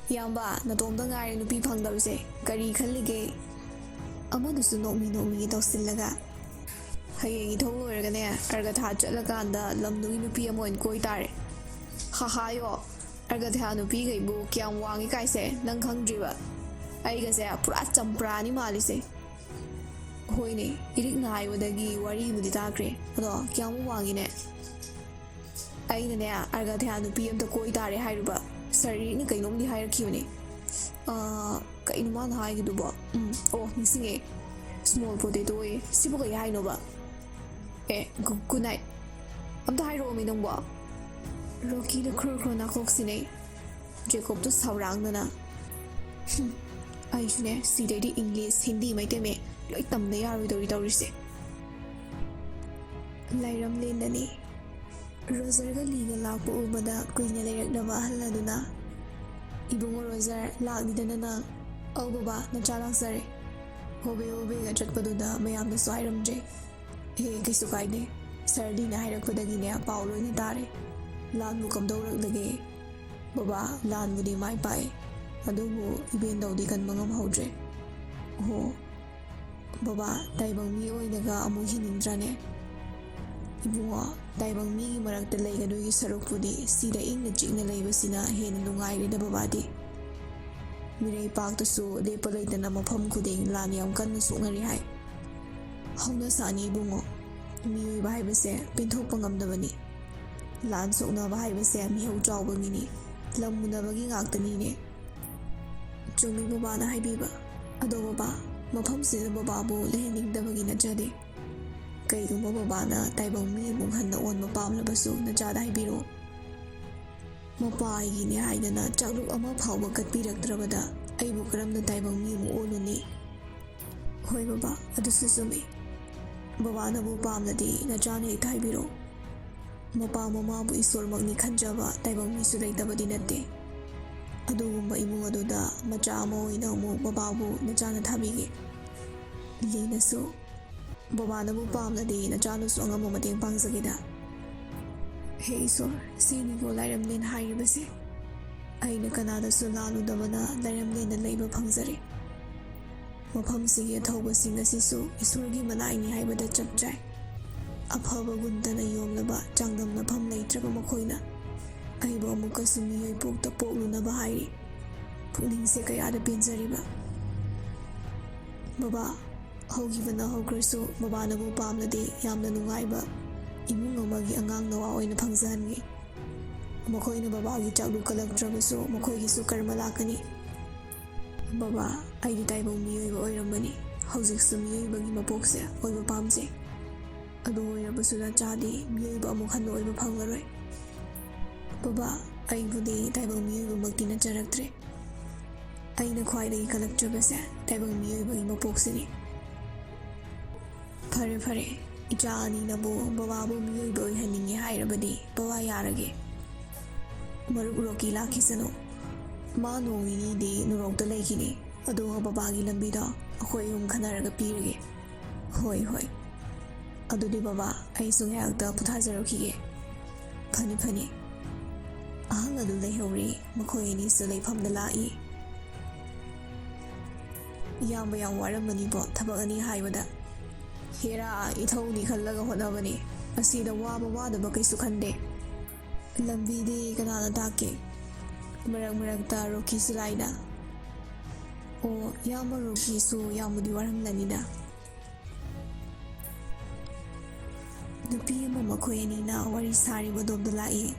ꯏꯌꯥꯝꯕ, ꯅꯇꯣꯝꯇ ꯉꯥꯏꯔꯦ ꯅꯨꯄꯤ ꯐꯪꯗꯕꯁꯦ꯫ ꯀꯔꯤ ꯈꯜꯂꯤꯒꯦ? ꯑꯃꯗꯨꯁꯨ ꯅꯣꯛꯃꯤ ꯅꯣꯛꯃꯤ ꯇꯧꯁꯤꯜꯂꯒ, ꯍꯌꯦꯡ ꯏꯊꯧ ꯂꯣꯏꯔꯒꯅꯦ, ꯑꯔꯒꯊꯥ ꯆꯠꯂꯀꯥꯟꯗ ꯂꯝꯗꯨꯒꯤ ꯅꯨꯄꯤ ꯑꯃ ꯑꯣꯏꯅ ꯀꯣꯏ ꯇꯥꯔꯦ꯫ ꯍꯥꯍꯥꯌꯣ, ꯑꯔꯒꯊꯥ ꯅꯨꯄꯤꯈꯩꯕꯨ ꯀꯌꯥꯝ ꯋꯥꯡꯉꯤ ꯀꯥꯏꯁꯦ ꯅꯪ ꯈꯪꯗ꯭ꯔꯤꯕ? ꯑꯩꯒꯁꯦ ꯄꯨꯔꯥ ꯆꯝꯄ꯭ꯔꯥꯅꯤ ꯃꯥꯜꯂꯤꯁꯦ꯫ ꯍꯣꯏꯅꯦ, ꯏꯔꯤꯛ ꯅꯥꯏꯕꯗꯒꯤ ꯋꯥꯔꯤꯕꯨꯗꯤ ꯇꯥꯈ꯭ꯔꯦ, ꯑꯗꯣ ꯀꯌꯥꯃꯨꯛ ꯋꯥꯡꯉꯤꯅꯦ? ꯑꯩꯅꯅꯦ, ꯑꯔꯒꯊꯥ ꯅꯨꯄꯤ ꯑꯝꯇ ꯀꯣꯏ ꯇꯥꯔꯦ ꯍꯥꯏꯔꯨꯕ, ꯁꯥꯔ ꯏꯔꯤꯛꯅ ꯀꯩꯅꯣꯝꯗꯤ ꯍꯥꯏꯔꯛꯈꯤꯕꯅꯦ꯫ ꯑꯥ, ꯀꯩꯅꯣ ꯃꯥꯅ ꯍꯥꯏꯒꯤꯗꯨꯕꯣ? ꯎꯝ, ꯑꯣ, ꯅꯤꯡꯁꯤꯡꯉꯦ꯫ Small potato ꯌꯦ꯫ ꯁꯤꯕꯨ ꯀꯩ ꯍꯥꯏꯅꯣꯕ? ꯑꯦ, ꯒꯨ-, good night꯫ ꯑꯝꯇ ꯍꯥꯏꯔꯛꯑꯣꯃꯤ ꯅꯪꯕꯣ꯫ ꯔꯣꯀꯤꯗ ꯈ꯭ꯔꯣ ꯈ꯭ꯔꯣ ꯅꯥꯀꯣꯛ ꯁꯤꯟꯅꯩ꯫ ꯖꯦꯀꯣꯕꯇꯣ ꯁꯥꯎꯔꯥꯡꯗꯅ, "ꯍꯨꯝ, ꯑꯩꯁꯨꯅꯦ, ꯁꯤꯗꯩꯗꯤ English, Hindi, ꯃꯩꯇꯩ ꯃꯌꯦꯛ ꯂꯣꯏ ꯇꯝꯗ ꯌꯥꯔꯣꯏꯗꯧꯔꯤ ꯇꯧꯔꯤꯁꯦ꯫" ꯂꯥꯏꯔꯝꯂꯦꯟꯗꯅꯤ꯫ ꯔꯣꯖꯔꯒ ꯂꯤꯒ ꯂꯥꯛꯄ ꯎꯕꯗ ꯀꯨꯏꯅ ꯂꯩꯔꯛꯂꯕ ꯑꯍꯜ ꯑꯗꯨꯅ, "ꯏꯕꯨꯡꯉꯣ ꯔꯣꯖꯔ, ꯂꯥꯛꯂꯤꯗꯅ ꯅꯪ?" "ꯑꯧ ꯕꯕꯥ, ꯅꯆꯥ ꯂꯥꯛꯆꯔꯦ꯫" ꯍꯣꯕꯦ ꯍꯣꯕꯦꯒ ꯆꯠꯄꯗꯨꯗ ꯃꯌꯥꯝꯅꯁꯨ ꯍꯥꯏꯔꯝꯗ꯭ꯔꯦ꯫ "ꯑꯦ, ꯀꯩꯁꯨ ꯀꯥꯏꯗꯦ꯫ ꯁꯥꯔ ꯂꯤꯅ ꯍꯥꯏꯔꯛꯄꯗꯒꯤꯅꯦ ꯄꯥꯎ ꯂꯣꯏꯅ ꯇꯥꯔꯦ꯫ ꯂꯥꯟꯕꯨ ꯀꯝꯗꯧꯔꯛꯂꯒꯦ?" "ꯕꯕꯥ, ꯂꯥꯟꯕꯨꯗꯤ ꯃꯥꯏ ꯄꯥꯛꯑꯦ, ꯑꯗꯨꯕꯨ ꯏꯕꯦꯟꯗꯧꯗꯤ ꯀꯟꯕ ꯉꯝꯍꯧꯗ꯭ꯔꯦ꯫" "ꯑꯣꯍꯣ꯫ ꯕꯕꯥ, ꯇꯥꯏꯕꯪ ꯃꯤ ꯑꯣꯏꯅꯒ ꯑꯃꯨꯛ ꯍꯤꯡꯅꯤꯡꯗ꯭ꯔꯅꯦ?" "ꯏꯕꯨꯡꯉꯣ, ꯇꯥꯏꯕꯪ ꯃꯤꯒꯤ ꯃꯔꯛꯇ ꯂꯩꯒꯗꯣꯏꯒꯤ ꯁꯔꯨꯛꯄꯨꯗꯤ ꯁꯤꯗ ꯏꯪꯅ ꯆꯤꯛꯅ ꯂꯩꯕꯁꯤꯅ ꯍꯦꯟꯅ ꯅꯨꯡꯉꯥꯏꯔꯦꯗ ꯕꯕꯥꯗꯤ꯫" ꯃꯤꯔꯩ ꯄꯥꯛꯇꯁꯨ ꯂꯦꯞꯄ ꯂꯩꯇꯅ ꯃꯐꯝ ꯈꯨꯗꯤꯡ ꯂꯥꯟ ꯌꯥꯝ ꯀꯟꯅ ꯁꯣꯛꯅꯔꯤ ꯍꯥꯏ꯫ ꯍꯧꯅ ꯁꯥꯅꯤ ꯏꯕꯨꯡꯉꯣ, ꯃꯤꯑꯣꯏꯕ ꯍꯥꯏꯕꯁꯦ ꯄꯦꯟꯊꯣꯛꯄ ꯉꯝꯗꯕꯅꯤ꯫ ꯂꯥꯟ ꯁꯣꯛꯅꯕ ꯍꯥꯏꯕꯁꯦ ꯃꯤꯍꯧ ꯆꯥꯎꯕꯒꯤꯅꯤ, ꯂꯝ ꯃꯨꯟꯅꯕꯒꯤ ꯉꯥꯛꯇꯅꯤꯅꯦ꯫ ꯆꯨꯝꯃꯤ ꯕꯕꯥꯅ ꯍꯥꯏꯕꯤꯕ꯫ ꯑꯗꯣ ꯕꯕꯥ, ꯃꯐꯝꯁꯤꯗ ꯕꯕꯥꯕꯨ ꯂꯩꯍꯟꯅꯤꯡꯗꯕꯒꯤ ꯅꯠꯆꯗꯦ꯫ ꯀꯩꯒꯨꯝꯕ ꯕꯕꯥꯅ ꯇꯥꯏꯕꯪ ꯃꯤ ꯑꯃꯨꯛ ꯍꯟꯅ ꯑꯣꯟꯕ ꯄꯥꯝꯂꯕꯁꯨ ꯅꯆꯥꯗ ꯍꯥꯏꯕꯤꯔꯛꯑꯣ꯫ ꯃꯄꯥ ꯑꯩꯒꯤꯅꯦ ꯍꯥꯏꯗꯅ ꯆꯥꯛꯂꯨꯛ ꯑꯃ ꯐꯥꯎꯕ ꯀꯠꯄꯤꯔꯛꯇ꯭ꯔꯕꯗ ꯑꯩꯕꯨ ꯀꯔꯝꯅ ꯇꯥꯏꯕꯪ ꯃꯤ ꯑꯃꯨꯛ ꯑꯣꯜꯂꯨꯅꯤ? ꯍꯣꯏ ꯕꯕꯥ, ꯑꯗꯨꯁꯨ ꯆꯨꯝꯃꯤ꯫ ꯕꯕꯥꯅꯕꯨ ꯄꯥꯝꯂꯗꯤ ꯅꯆꯥꯅ ꯍꯦꯛꯇ ꯍꯥꯏꯕꯤꯔꯛꯑꯣ꯫ ꯃꯄꯥ ꯃꯃꯥꯕꯨ ꯏꯁꯣꯔꯃꯛꯅꯤ ꯈꯟꯖꯕ ꯇꯥꯏꯕꯪ ꯃꯤꯁꯨ ꯂꯩꯇꯕꯗꯤ ꯅꯠꯇꯦ꯫ ꯑꯗꯨꯒꯨꯝꯕ ꯏꯃꯨꯡ ꯑꯗꯨꯗ ꯃꯆꯥ ꯑꯃ ꯑꯣꯏꯅ ꯑꯃꯨꯛ ꯕꯕꯥꯕꯨ ꯅꯆꯥꯅ ꯊꯥꯕꯤꯒꯦ꯫ ꯂꯤꯅꯁꯨ, ꯕꯕꯥꯅꯕꯨ ꯄꯥꯝꯂꯗꯤ ꯅꯆꯥꯅꯁꯨ ꯑꯉꯝꯕ ꯃꯇꯦꯡ ꯄꯥꯡꯖꯒꯦꯗ꯫ ꯍꯦ ꯏꯁꯣꯔ, ꯁꯤꯅꯤꯀꯣ ꯂꯥꯏꯔꯦꯝꯂꯦꯟ ꯍꯥꯏꯔꯤꯕꯁꯦ꯫ ꯑꯩꯅ ꯀꯅꯥꯗꯁꯨ ꯂꯥꯜꯂꯨꯗꯕꯅ ꯂꯥꯏꯔꯦꯝꯂꯦꯟꯗ ꯂꯩꯕ ꯐꯪꯖꯔꯦ꯫ ꯃꯐꯝꯁꯤꯒꯤ ꯑꯊꯧꯕꯁꯤꯡ ꯑꯁꯤꯁꯨ ꯏꯁꯣꯔꯒꯤ ꯃꯅꯥꯏꯅꯤ ꯍꯥꯏꯕꯗ ꯆꯞ ꯆꯥꯏ꯫ ꯑꯐꯕ ꯒꯨꯟꯗꯅ ꯌꯣꯝꯂꯕ ꯆꯥꯡꯗꯝꯅꯐꯝ ꯂꯩꯇ꯭ꯔꯕ ꯃꯈꯣꯏꯅ ꯑꯩꯕꯨ ꯑꯃꯨꯛꯀꯁꯨ ꯃꯤꯑꯣꯏ ꯄꯣꯛꯇ ꯄꯣꯛꯂꯨꯅꯕ ꯍꯥꯏꯔꯤ꯫ ꯄꯨꯛꯅꯤꯡꯁꯦ ꯀꯌꯥꯗ ꯄꯦꯟꯖꯔꯤꯕ꯫ ꯕꯕꯥ, ꯍꯧꯈꯤꯕꯅ ꯍꯧꯈ꯭ꯔꯁꯨ ꯕꯕꯥꯅꯕꯨ ꯄꯥꯝꯂꯗꯤ ꯌꯥꯝꯅ ꯅꯨꯡꯉꯥꯏꯕ ꯏꯃꯨꯡ ꯑꯃꯒꯤ ꯑꯉꯥꯡ ꯅꯋꯥ ꯑꯣꯏꯅ ꯐꯪꯖꯍꯟꯒꯦ꯫ ꯃꯈꯣꯏꯅ ꯕꯕꯥꯒꯤ ꯆꯥꯛꯂꯨ ꯀꯜꯂꯛꯇ꯭ꯔꯕꯁꯨ ꯃꯈꯣꯏꯒꯤꯁꯨ ꯀꯔꯃ ꯂꯥꯛꯀꯅꯤ꯫ ꯕꯕꯥ, ꯑꯩꯗꯤ ꯇꯥꯏꯕꯪ ꯃꯤꯑꯣꯏꯕ ꯑꯣꯏꯔꯝꯕꯅꯤ꯫ ꯍꯧꯖꯤꯛꯁꯨ ꯃꯤꯑꯣꯏꯕꯒꯤ ꯃꯄꯣꯛꯁꯦ ꯑꯣꯏꯕ ꯄꯥꯝꯖꯩ꯫ ꯑꯗꯨ ꯑꯣꯏꯔꯕꯁꯨ ꯅꯆꯥꯗꯤ ꯃꯤꯑꯣꯏꯕ ꯑꯃꯨꯛ ꯍꯟꯅ ꯑꯣꯏꯕ ꯐꯪꯂꯔꯣꯏ꯫ ꯕꯕꯥ, ꯑꯩꯕꯨꯗꯤ ꯇꯥꯏꯕꯪ ꯃꯤꯑꯣꯏꯕꯃꯛꯇꯤ ꯅꯠꯆꯔꯛꯇ꯭ꯔꯦ꯫ ꯑꯩꯅ ꯈ꯭ꯋꯥꯏꯗꯒꯤ ꯀꯜꯂꯛꯆꯕꯁꯦ ꯇꯥꯏꯕꯪ ꯃꯤꯑꯣꯏꯕꯒꯤ ꯃꯄꯣꯛꯁꯤꯅꯤ꯫ ꯐꯔꯦ ꯐꯔꯦ, ꯏꯆꯥ ꯑꯅꯤꯅꯕꯨ ꯕꯕꯥꯕꯨ ꯃꯤꯑꯣꯏꯕ ꯑꯣꯏꯍꯟꯅꯤꯡꯉꯦ ꯍꯥꯏꯔꯕꯗꯤ ꯕꯕꯥ ꯌꯥꯔꯒꯦ꯫ ꯃꯔꯨꯞ ꯔꯣꯀꯤ ꯂꯥꯛꯈꯤꯁꯅꯨ꯫ ꯃꯥ ꯅꯣꯡ ꯅꯤꯅꯤꯗꯤ ꯅꯣꯔꯣꯛꯇ ꯂꯩꯈꯤꯅꯤ, ꯑꯗꯨꯒ ꯕꯕꯥꯒꯤ ꯂꯝꯕꯤꯗꯣ ꯑꯩꯈꯣꯏ ꯑꯍꯨꯝ ꯈꯟꯅꯔꯒ ꯄꯤꯔꯒꯦ꯫ ꯍꯣꯏ ꯍꯣꯏ꯫ ꯑꯗꯨꯗꯤ ꯕꯕꯥ, ꯑꯩꯁꯨ ꯉꯥꯏꯍꯥꯛꯇ ꯄꯣꯊꯥꯖꯔꯨꯈꯤꯒꯦ꯫ ꯐꯅꯤ ꯐꯅꯤ꯫ ꯑꯍꯜ ꯑꯗꯨ ꯂꯩꯍꯧꯔꯤ꯫ ꯃꯈꯣꯏ ꯑꯅꯤꯁꯨ ꯂꯩꯐꯝꯗ ꯂꯥꯛꯏ꯫ ꯏꯌꯥꯝꯕ ꯌꯥꯝ ꯋꯥꯔꯝꯃꯅꯤꯕꯣ ꯊꯕꯛ ꯑꯅꯤ ꯍꯥꯏꯕꯗ꯫ ꯍꯦꯔꯥ, ꯏꯊꯧꯅꯤ ꯈꯜꯂꯒ ꯍꯣꯠꯅꯕꯅꯤ꯫ ꯑꯁꯤꯗ ꯋꯥꯕ ꯋꯥꯗꯕ ꯀꯩꯁꯨ ꯈꯟꯗꯦ꯫ ꯂꯝꯕꯤꯗꯤ ꯀꯅꯥꯅ ꯇꯥꯛꯀꯦ? ꯃꯔꯛ ꯃꯔꯛꯇ ꯔꯣꯀꯤ ꯁꯤꯂꯥꯏꯅ꯫ ꯑꯣ, ꯏꯌꯥꯝꯕ ꯔꯣꯀꯤꯁꯨ ꯌꯥꯝꯕꯨꯗꯤ ꯋꯥꯔꯝꯂꯅꯤꯗ꯫ ꯅꯨꯄꯤ ꯑꯃ ꯃꯈꯣꯏ ꯑꯅꯤꯅ ꯋꯥꯔꯤ ꯁꯥꯔꯤꯕꯗꯣꯝꯗ ꯂꯥꯛꯏ꯫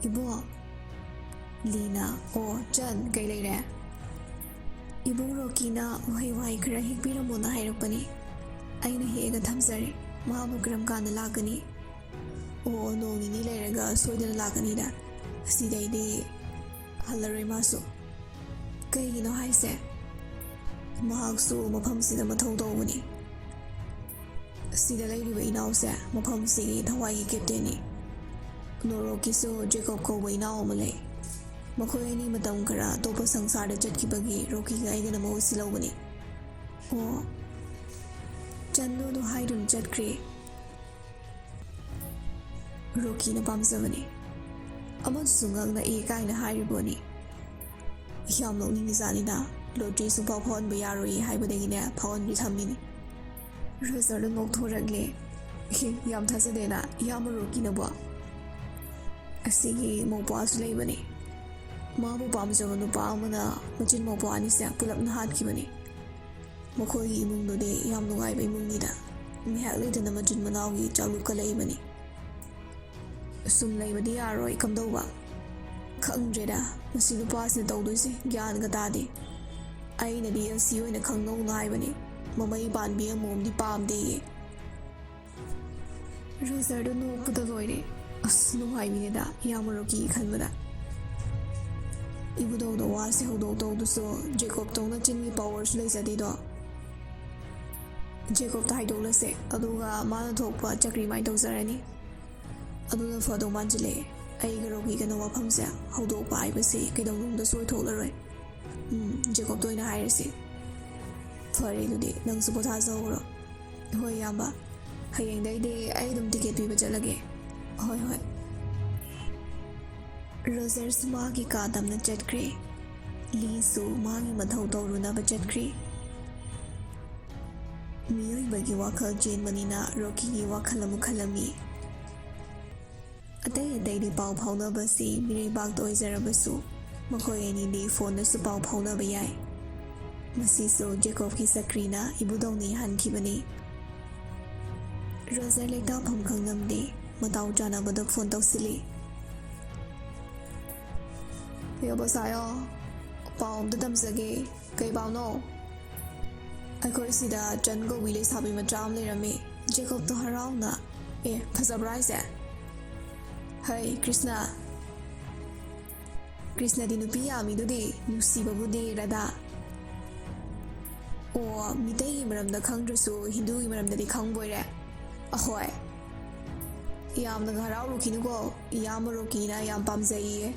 "ꯏꯕꯣ!" ꯂꯤꯅ, "ꯑꯣ, ꯆꯟ, ꯀꯩ ꯂꯩꯔꯦ?" "ꯏꯕꯨꯡ ꯔꯣꯀꯤꯅ ꯎꯍꯩ ꯋꯥꯍꯩ ꯈꯔ ꯍꯦꯛꯄꯤꯔꯝꯃꯣꯅ ꯍꯥꯏꯔꯛꯄꯅꯤ꯫ ꯑꯩꯅ ꯍꯦꯛꯑꯒ ꯊꯝꯖꯔꯦ꯫ ꯃꯥꯕꯨ ꯀꯔꯝ ꯀꯥꯟꯗ ꯂꯥꯛꯀꯅꯤ?" "ꯑꯣ, ꯅꯣꯡ ꯅꯤꯅꯤ ꯂꯩꯔꯒ ꯁꯣꯏꯗꯅ ꯂꯥꯛꯀꯅꯤꯗ꯫ ꯑꯁꯤꯗꯩꯗꯤ ꯍꯜꯂꯔꯣꯏ ꯃꯥꯁꯨ꯫" "ꯀꯩꯒꯤꯅꯣ ꯍꯥꯏꯁꯦ?" "ꯃꯍꯥꯛꯁꯨ ꯃꯐꯝꯁꯤꯗ ꯃꯊꯧ ꯇꯧꯕꯅꯤ꯫ ꯁꯤꯗ ꯂꯩꯔꯤꯕ ꯏꯅꯥꯎꯁꯦ ꯃꯐꯝꯁꯤꯒꯤ ꯊꯋꯥꯏꯒꯤ ꯀꯦꯞꯇꯦꯟꯅꯤ꯫ ꯅꯣꯔꯣꯛꯀꯤꯁꯨ ꯖꯦꯀꯣꯕ ꯀꯧꯕ ꯏꯅꯥꯎ ꯑꯃ ꯂꯩ꯫ ꯃꯈꯣꯏ ꯑꯅꯤ ꯃꯇꯝ ꯈꯔ ꯑꯇꯣꯞꯄ ꯁꯪꯁꯥꯔꯗ ꯆꯠꯈꯤꯕꯒꯤ ꯔꯣꯀꯤꯒ ꯑꯩꯒꯅ ꯃꯍꯨꯠ ꯁꯤꯜꯍꯧꯕꯅꯤ꯫" "ꯑꯣ, ꯆꯟꯗꯨꯗꯣ ꯍꯥꯏꯗꯨꯅ ꯆꯠꯈ꯭ꯔꯦ꯫ ꯔꯣꯀꯤꯅ ꯄꯥꯝꯖꯕꯅꯤ꯫ ꯑꯃꯗꯨꯁꯨ ꯉꯛꯅ ꯑꯦ ꯀꯥꯏꯅ ꯍꯥꯏꯔꯤꯕꯣꯅꯤ꯫ ꯌꯥꯝ ꯅꯣꯛꯅꯤꯡꯉꯤꯖꯥꯠꯅꯤꯗ꯫ ꯂꯣꯇ꯭ꯔꯤ ꯁꯨꯡꯐꯥꯎ ꯐꯥꯎꯍꯟꯕ ꯌꯥꯔꯣꯏ ꯍꯥꯏꯕꯗꯒꯤꯅꯦ ꯐꯥꯎꯍꯟꯕꯤ ꯊꯝꯃꯤꯅꯤ꯫" ꯔꯣꯖꯔꯗꯣ ꯅꯣꯛꯊꯣꯔꯛꯂꯦ꯫ "ꯑꯦ, ꯌꯥꯝ ꯊꯥꯖꯗꯦꯅ ꯏꯌꯥꯝꯕ ꯔꯣꯀꯤꯅꯕꯣ?" "ꯑꯁꯤꯒꯤ ꯃꯧꯄ꯭ꯋꯥꯁꯨ ꯂꯩꯕꯅꯤ꯫ ꯃꯥꯕꯨ ꯄꯥꯝꯖꯕ ꯅꯨꯄꯥ ꯑꯃꯅ ꯃꯆꯤꯟ ꯃꯧꯄ꯭ꯋꯥ ꯑꯅꯤꯁꯦ ꯄꯨꯂꯞꯅ ꯍꯥꯠꯈꯤꯕꯅꯤ꯫ ꯃꯈꯣꯏꯒꯤ ꯏꯃꯨꯡꯗꯨꯗꯤ ꯌꯥꯝ ꯅꯨꯡꯉꯥꯏꯕ ꯏꯃꯨꯡꯅꯤꯗ꯫ ꯉꯥꯏꯍꯥꯛ ꯂꯩꯇꯅ ꯃꯆꯤꯟ ꯃꯅꯥꯎꯒꯤ ꯆꯥꯛꯂꯨꯛꯀ ꯂꯩꯕꯅꯤ꯫ ꯁꯨꯝ ꯂꯩꯕꯗꯤ ꯌꯥꯔꯣꯏ, ꯀꯝꯗꯧꯕ? ꯈꯪꯗ꯭ꯔꯦꯗ, ꯃꯁꯤ ꯅꯨꯄꯥꯁꯤꯅ ꯇꯧꯗꯣꯏꯁꯦ ꯒ꯭ꯌꯥꯟꯒ ꯇꯥꯗꯦ꯫ ꯑꯩꯅꯗꯤ ꯑꯁꯤ ꯑꯣꯏꯅ ꯈꯪꯅꯧꯅ ꯍꯥꯏꯕꯅꯤ꯫ ꯃꯃꯩ ꯄꯥꯟꯕꯤ ꯑꯃꯣꯝꯗꯤ ꯄꯥꯝꯗꯦꯌꯦ꯫" ꯔꯣꯖꯔꯗꯣ ꯅꯣꯛꯄꯗ ꯂꯣꯏꯔꯦ꯫ "ꯑꯁ, ꯅꯨꯡꯉꯥꯏꯕꯤꯅꯦꯗ ꯏꯌꯥꯝꯕ ꯔꯣꯀꯤ ꯈꯟꯕꯗ꯫" "ꯏꯕꯨꯙꯧꯗ ꯋꯥꯁꯦ ꯍꯧꯗꯣꯛꯇꯧꯗꯨꯁꯨ ꯖꯦꯀꯣꯕꯇꯧꯅ ꯆꯤꯟꯒꯤ ꯄꯥꯋꯔꯁꯨ ꯂꯩꯖꯗꯦꯗꯣ꯫ ꯖꯦꯀꯣꯕꯇ ꯍꯥꯏꯗꯣꯛꯂꯁꯦ, ꯑꯗꯨꯒ ꯃꯥꯅ ꯊꯣꯛꯄ ꯆꯀ꯭ꯔꯤ ꯃꯥꯏ ꯇꯧꯖꯔꯅꯤ꯫ ꯑꯗꯨꯅ ꯐꯗꯧ ꯃꯥꯟꯁꯤꯜꯂꯛꯑꯦ꯫ ꯑꯩꯒ ꯔꯣꯀꯤꯒꯅ ꯋꯥꯐꯝꯁꯦ ꯍꯧꯗꯣꯛꯄ ꯍꯥꯏꯕꯁꯤ ꯀꯩꯗꯧꯅꯨꯡꯗꯁꯨ ꯑꯣꯏꯊꯣꯛꯂꯔꯣꯏ꯫ ꯎꯝ, ꯖꯦꯀꯣꯕꯇ ꯑꯣꯏꯅ ꯍꯥꯏꯔꯁꯤ꯫" "ꯐꯔꯦ, ꯑꯗꯨꯗꯤ ꯅꯪꯁꯨ ꯄꯣꯊꯥꯖꯍꯧꯔꯣ꯫" "ꯍꯣꯏ, ꯏꯌꯥꯝꯕ꯫ ꯍꯌꯦꯡꯗꯩꯗꯤ ꯑꯩ ꯑꯗꯨꯝ ꯇꯤꯀꯦꯠ ꯄꯤꯕ ꯆꯠꯂꯒꯦ꯫" "ꯍꯣꯏ, ꯍꯣꯏ꯫" ꯔꯣꯖꯔꯁꯨ ꯃꯥꯒꯤ ꯀꯥ ꯇꯝꯅ ꯆꯠꯈ꯭ꯔꯦ꯫ ꯂꯤꯁꯨ ꯃꯥꯒꯤ ꯃꯊꯧ ꯇꯧꯔꯨꯅꯕ ꯆꯠꯈ꯭ꯔꯦ꯫ ꯃꯤꯑꯣꯏꯕꯒꯤ ꯋꯥꯈꯜ ꯆꯦꯟꯕꯅꯤꯅ ꯔꯣꯀꯤꯒꯤ ꯋꯥꯈꯜ ꯑꯃꯨꯛ ꯈꯜꯂꯝꯃꯤ꯫ ꯑꯇꯩ ꯑꯇꯩꯗꯤ ꯄꯥꯎ ꯐꯥꯎꯅꯕꯁꯤ ꯃꯤꯔꯩꯕꯥꯛꯇ ꯑꯣꯏꯖꯔꯕꯁꯨ, ꯃꯈꯣꯏ ꯑꯅꯤꯗꯤ ꯐꯣꯟꯗꯁꯨ ꯄꯥꯎ ꯐꯥꯎꯅꯕ ꯌꯥꯏ꯫ ꯃꯁꯤꯁꯨ ꯖꯦꯀꯣꯕꯀꯤ ꯆꯀ꯭ꯔꯤꯅ ꯏꯕꯨꯙꯧꯅ ꯌꯥꯍꯟꯈꯤꯕꯅꯤ꯫ ꯔꯣꯖꯔ ꯂꯩꯇꯥꯐꯝ ꯈꯪꯂꯝꯗꯦ꯫ ꯃꯇꯥꯎ ꯆꯥꯅꯕꯗ ꯐꯣꯟ ꯇꯧꯁꯤꯜꯂꯤ꯫ ꯌꯣꯕꯣꯁꯥꯌꯣ, ꯄꯥꯎ ꯑꯝꯇ ꯇꯝꯖꯒꯦ꯫ ꯀꯩ ꯄꯥꯎꯅꯣ? ꯑꯩꯈꯣꯏ ꯁꯤꯗ ꯆꯟ ꯀꯧꯕꯤ ꯂꯩꯁꯥꯕꯤ ꯃꯆꯥ ꯑꯃ ꯂꯩꯔꯝꯃꯤ꯫ ꯖꯦꯀꯣꯕꯇꯣ ꯍꯔꯥꯎꯅ, "ꯑꯦ, ꯐꯖꯕ꯭ꯔꯥ ꯍꯥꯏꯁꯦ?" "ꯍꯩ, ꯀ꯭ꯔꯤꯁꯅ, ꯀ꯭ꯔꯤꯁꯅꯗꯤ ꯅꯨꯄꯤ ꯌꯥꯝꯃꯤꯗꯨꯗꯤ, ꯅꯨꯡꯁꯤꯕꯕꯨꯗꯤ, ꯔꯥꯙꯥ꯫ ꯑꯣ, ꯃꯤꯇꯩꯒꯤ ꯃꯔꯝꯗ ꯈꯪꯗ꯭ꯔꯁꯨ ꯍꯤꯟꯗꯨꯒꯤ ꯃꯔꯝꯗꯗꯤ ꯈꯪꯕꯣꯏꯔꯦ꯫ ꯑꯍꯣꯏ꯫ ꯌꯥꯝꯅꯒ ꯍꯔꯥꯎꯔꯨꯈꯤꯅꯨꯀꯣ, ꯏꯌꯥꯝꯕ ꯔꯣꯀꯤꯅ ꯌꯥꯝ ꯄꯥꯝꯖꯩꯌꯦ꯫"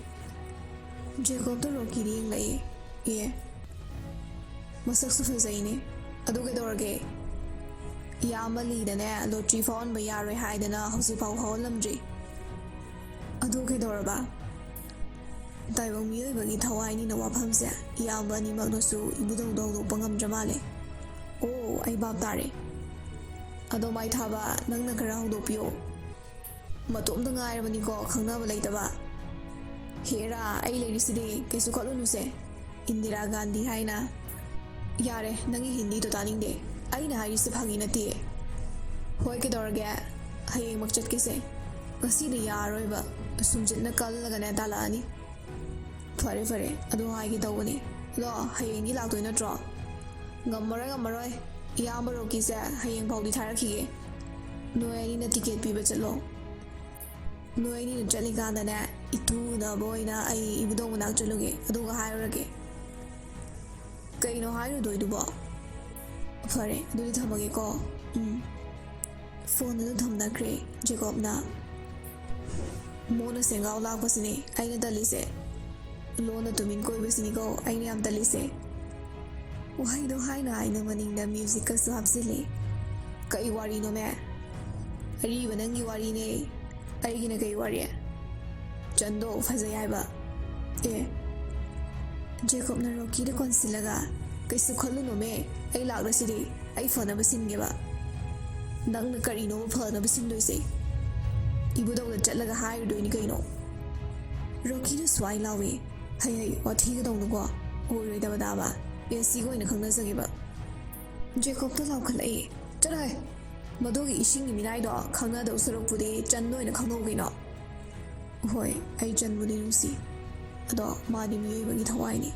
ꯖꯦꯀꯣꯕꯇꯣ ꯔꯣꯀꯤꯗ ꯌꯦꯡꯂꯛꯏ꯫ "ꯑꯦ, ꯃꯁꯛꯁꯨ ꯐꯖꯩꯅꯦ꯫ ꯑꯗꯨ ꯀꯩꯗꯧꯔꯒꯦ? ꯏꯌꯥꯝꯕ ꯂꯤꯗꯅꯦ ꯂꯣꯇ꯭ꯔꯤ ꯐꯥꯎꯍꯟꯕ ꯌꯥꯔꯣꯏ ꯍꯥꯏꯗꯅ ꯍꯧꯖꯤꯛꯐꯥꯎ ꯐꯥꯎꯍꯜꯂꯝꯗ꯭ꯔꯤ꯫ ꯑꯗꯨ ꯀꯩꯗꯧꯔꯕ?" "ꯇꯥꯏꯕꯪ ꯃꯤꯑꯣꯏꯕꯒꯤ ꯊꯋꯥꯏꯅꯤꯅ ꯋꯥꯐꯝꯁꯦ ꯏꯌꯥꯝꯕ ꯑꯅꯤꯃꯛꯅꯁꯨ ꯏꯕꯨꯙꯧꯗ ꯍꯧꯗꯣꯛꯄ ꯉꯝꯗ꯭ꯔ ꯃꯥꯜꯂꯦ꯫" "ꯑꯣ, ꯑꯩ ꯚꯥꯞ ꯇꯥꯔꯦ꯫ ꯑꯗꯣ ꯃꯥꯏꯊꯥꯕ, ꯅꯪꯅ ꯈꯔ ꯍꯧꯗꯣꯛꯄꯤꯌꯣ꯫ ꯃꯇꯣꯝꯇ ꯉꯥꯏꯔꯕꯅꯤꯀꯣ ꯈꯪꯅꯕ ꯂꯩꯇꯕ꯫ ꯍꯦꯔꯥ, ꯑꯩ ꯂꯩꯔꯤꯁꯤꯗꯤ, ꯀꯩꯁꯨ ꯈꯜꯂꯨꯅꯨꯁꯦ꯫ ꯏꯟꯗꯤꯔꯥ ꯒꯥꯟꯙꯤ ꯍꯥꯏꯅ꯫" "ꯌꯥꯔꯦ, ꯅꯪꯒꯤ ꯍꯤꯟꯗꯤꯗꯣ ꯇꯥꯅꯤꯡꯗꯦ꯫ ꯑꯩꯅ ꯍꯥꯏꯔꯤꯁꯦ ꯐꯥꯒꯤ ꯅꯠꯇꯦ꯫" "ꯍꯣꯏ, ꯀꯩꯗꯧꯔꯒꯦ? ꯍꯌꯦꯡꯃꯛ ꯆꯠꯀꯦꯁꯦ꯫ ꯉꯁꯤꯗꯤ ꯌꯥꯔꯔꯣꯏꯕ꯫ ꯁꯨꯝꯖꯤꯠꯅ ꯀꯜꯂꯒꯅꯦ ꯇꯥꯜꯂꯛꯑꯅꯤ꯫" "ꯐꯔꯦ, ꯐꯔꯦ, ꯑꯗꯨ ꯍꯥꯏꯒꯦ ꯇꯧꯕꯅꯦ꯫ ꯑꯗꯣ ꯍꯌꯦꯡꯗꯤ ꯂꯥꯛꯇꯣꯏ ꯅꯠꯇ꯭ꯔꯣ?" "ꯉꯝꯃꯔꯣꯏ, ꯉꯝꯃꯔꯣꯏ꯫ ꯏꯌꯥꯝꯕ ꯔꯣꯀꯤꯁꯦ ꯍꯌꯦꯡ ꯐꯥꯎꯗꯤ ꯊꯥꯔꯛꯈꯤꯒꯦ꯫ ꯅꯣꯏ ꯑꯅꯤꯅ ꯇꯤꯀꯦꯠ ꯄꯤꯕ ꯆꯠꯂꯣ꯫ ꯅꯣꯏ ꯑꯅꯤꯅ ꯆꯠꯂꯤꯀꯥꯟꯗꯅꯦ, ꯏꯇꯨ ꯎꯅꯕ ꯑꯣꯏꯅ ꯑꯩ ꯏꯕꯨꯙꯧ ꯃꯅꯥꯛ ꯆꯠꯂꯨꯒꯦ, ꯑꯗꯨꯒ ꯍꯥꯏꯔꯨꯔꯒꯦ꯫" "ꯀꯩꯅꯣ ꯍꯥꯏꯔꯨꯗꯣꯏꯗꯨꯕꯣ? ꯐꯔꯦ, ꯑꯗꯨꯗꯤ ꯊꯝꯃꯒꯦꯀꯣ꯫" ꯎꯝ꯫ ꯐꯣꯟ ꯑꯗꯨ ꯊꯝꯅꯈ꯭ꯔꯦ ꯖꯦꯀꯣꯕꯅ꯫ "ꯃꯣꯟꯅ ꯁꯦꯡꯒꯥꯎ ꯂꯥꯛꯄꯁꯤꯅꯦ ꯑꯩꯅ ꯇꯜꯂꯤꯁꯦ꯫ ꯂꯣꯟꯅ ꯇꯨꯃꯤꯟ ꯀꯣꯏꯕꯁꯤꯅꯤꯀꯣ ꯑꯩꯅ ꯌꯥꯝ ꯇꯜꯂꯤꯁꯦ꯫" ꯋꯥꯍꯩꯗꯣ ꯍꯥꯏꯅ ꯍꯥꯏꯅ ꯃꯅꯤꯡꯗ ꯃ꯭ꯌꯨꯖꯤꯛꯀꯁꯨ ꯍꯥꯞꯆꯤꯜꯂꯤ꯫ "ꯀꯩ ꯋꯥꯔꯤꯅꯣꯃꯦ? ꯑꯔꯤꯕ ꯅꯪꯒꯤ ꯋꯥꯔꯤꯅꯦ꯫ ꯑꯩꯒꯤꯅ ꯀꯩ ꯋꯥꯔꯤ? ꯆꯟꯗꯣ ꯐꯖꯩ ꯍꯥꯏꯕ꯫" "ꯑꯦ꯫" ꯖꯦꯀꯣꯕꯅ ꯔꯣꯀꯤꯗ ꯀꯣꯟꯁꯤꯜꯂꯒ, "ꯀꯩꯁꯨ ꯈꯜꯂꯨꯅꯣꯃꯦ, ꯑꯩ ꯂꯥꯛꯂꯁꯤꯗꯤ, ꯑꯩ ꯐꯅꯕ ꯁꯤꯟꯒꯦꯕ꯫" "ꯅꯪꯅ ꯀꯔꯤꯅꯣꯕ ꯐꯅꯕ ꯁꯤꯟꯗꯣꯏꯁꯦ? ꯏꯕꯨꯙꯧꯗ ꯆꯠꯂꯒ ꯍꯥꯏꯔꯨꯗꯣꯏꯅꯤ ꯀꯩꯅꯣ꯫" ꯔꯣꯀꯤꯗ ꯁ꯭ꯋꯥꯏ ꯂꯥꯎꯏ꯫ "ꯍꯩ ꯍꯩ, ꯋꯥꯊꯤꯒ ꯇꯧꯅꯨꯀꯣ, ꯑꯣꯏꯔꯣꯏꯗꯕ ꯇꯥꯕ꯫ ꯑꯦꯁꯤꯒ ꯑꯣꯏꯅ ꯈꯪꯅꯖꯒꯦꯕ꯫ ꯖꯦꯀꯣꯕꯇꯣ ꯂꯥꯎꯈꯠꯂꯛꯏ꯫ "ꯆꯠꯂꯣꯍꯦ! ꯃꯗꯨꯒꯤ ꯏꯁꯤꯡꯒꯤ ꯃꯤꯅꯥꯏꯗꯣ ꯈꯪꯅꯗꯧ ꯁꯔꯨꯛꯄꯨꯗꯤ ꯆꯟ ꯑꯣꯏꯅ ꯈꯪꯅꯧ ꯀꯩꯅꯣ?" "ꯍꯣꯏ, ꯑꯩ ꯆꯟꯕꯨꯗꯤ ꯅꯨꯡꯁꯤ꯫ ꯑꯗꯣ ꯃꯥꯗꯤ ꯃꯤꯑꯣꯏꯕꯒꯤ ꯊꯋꯥꯏꯅꯤ꯫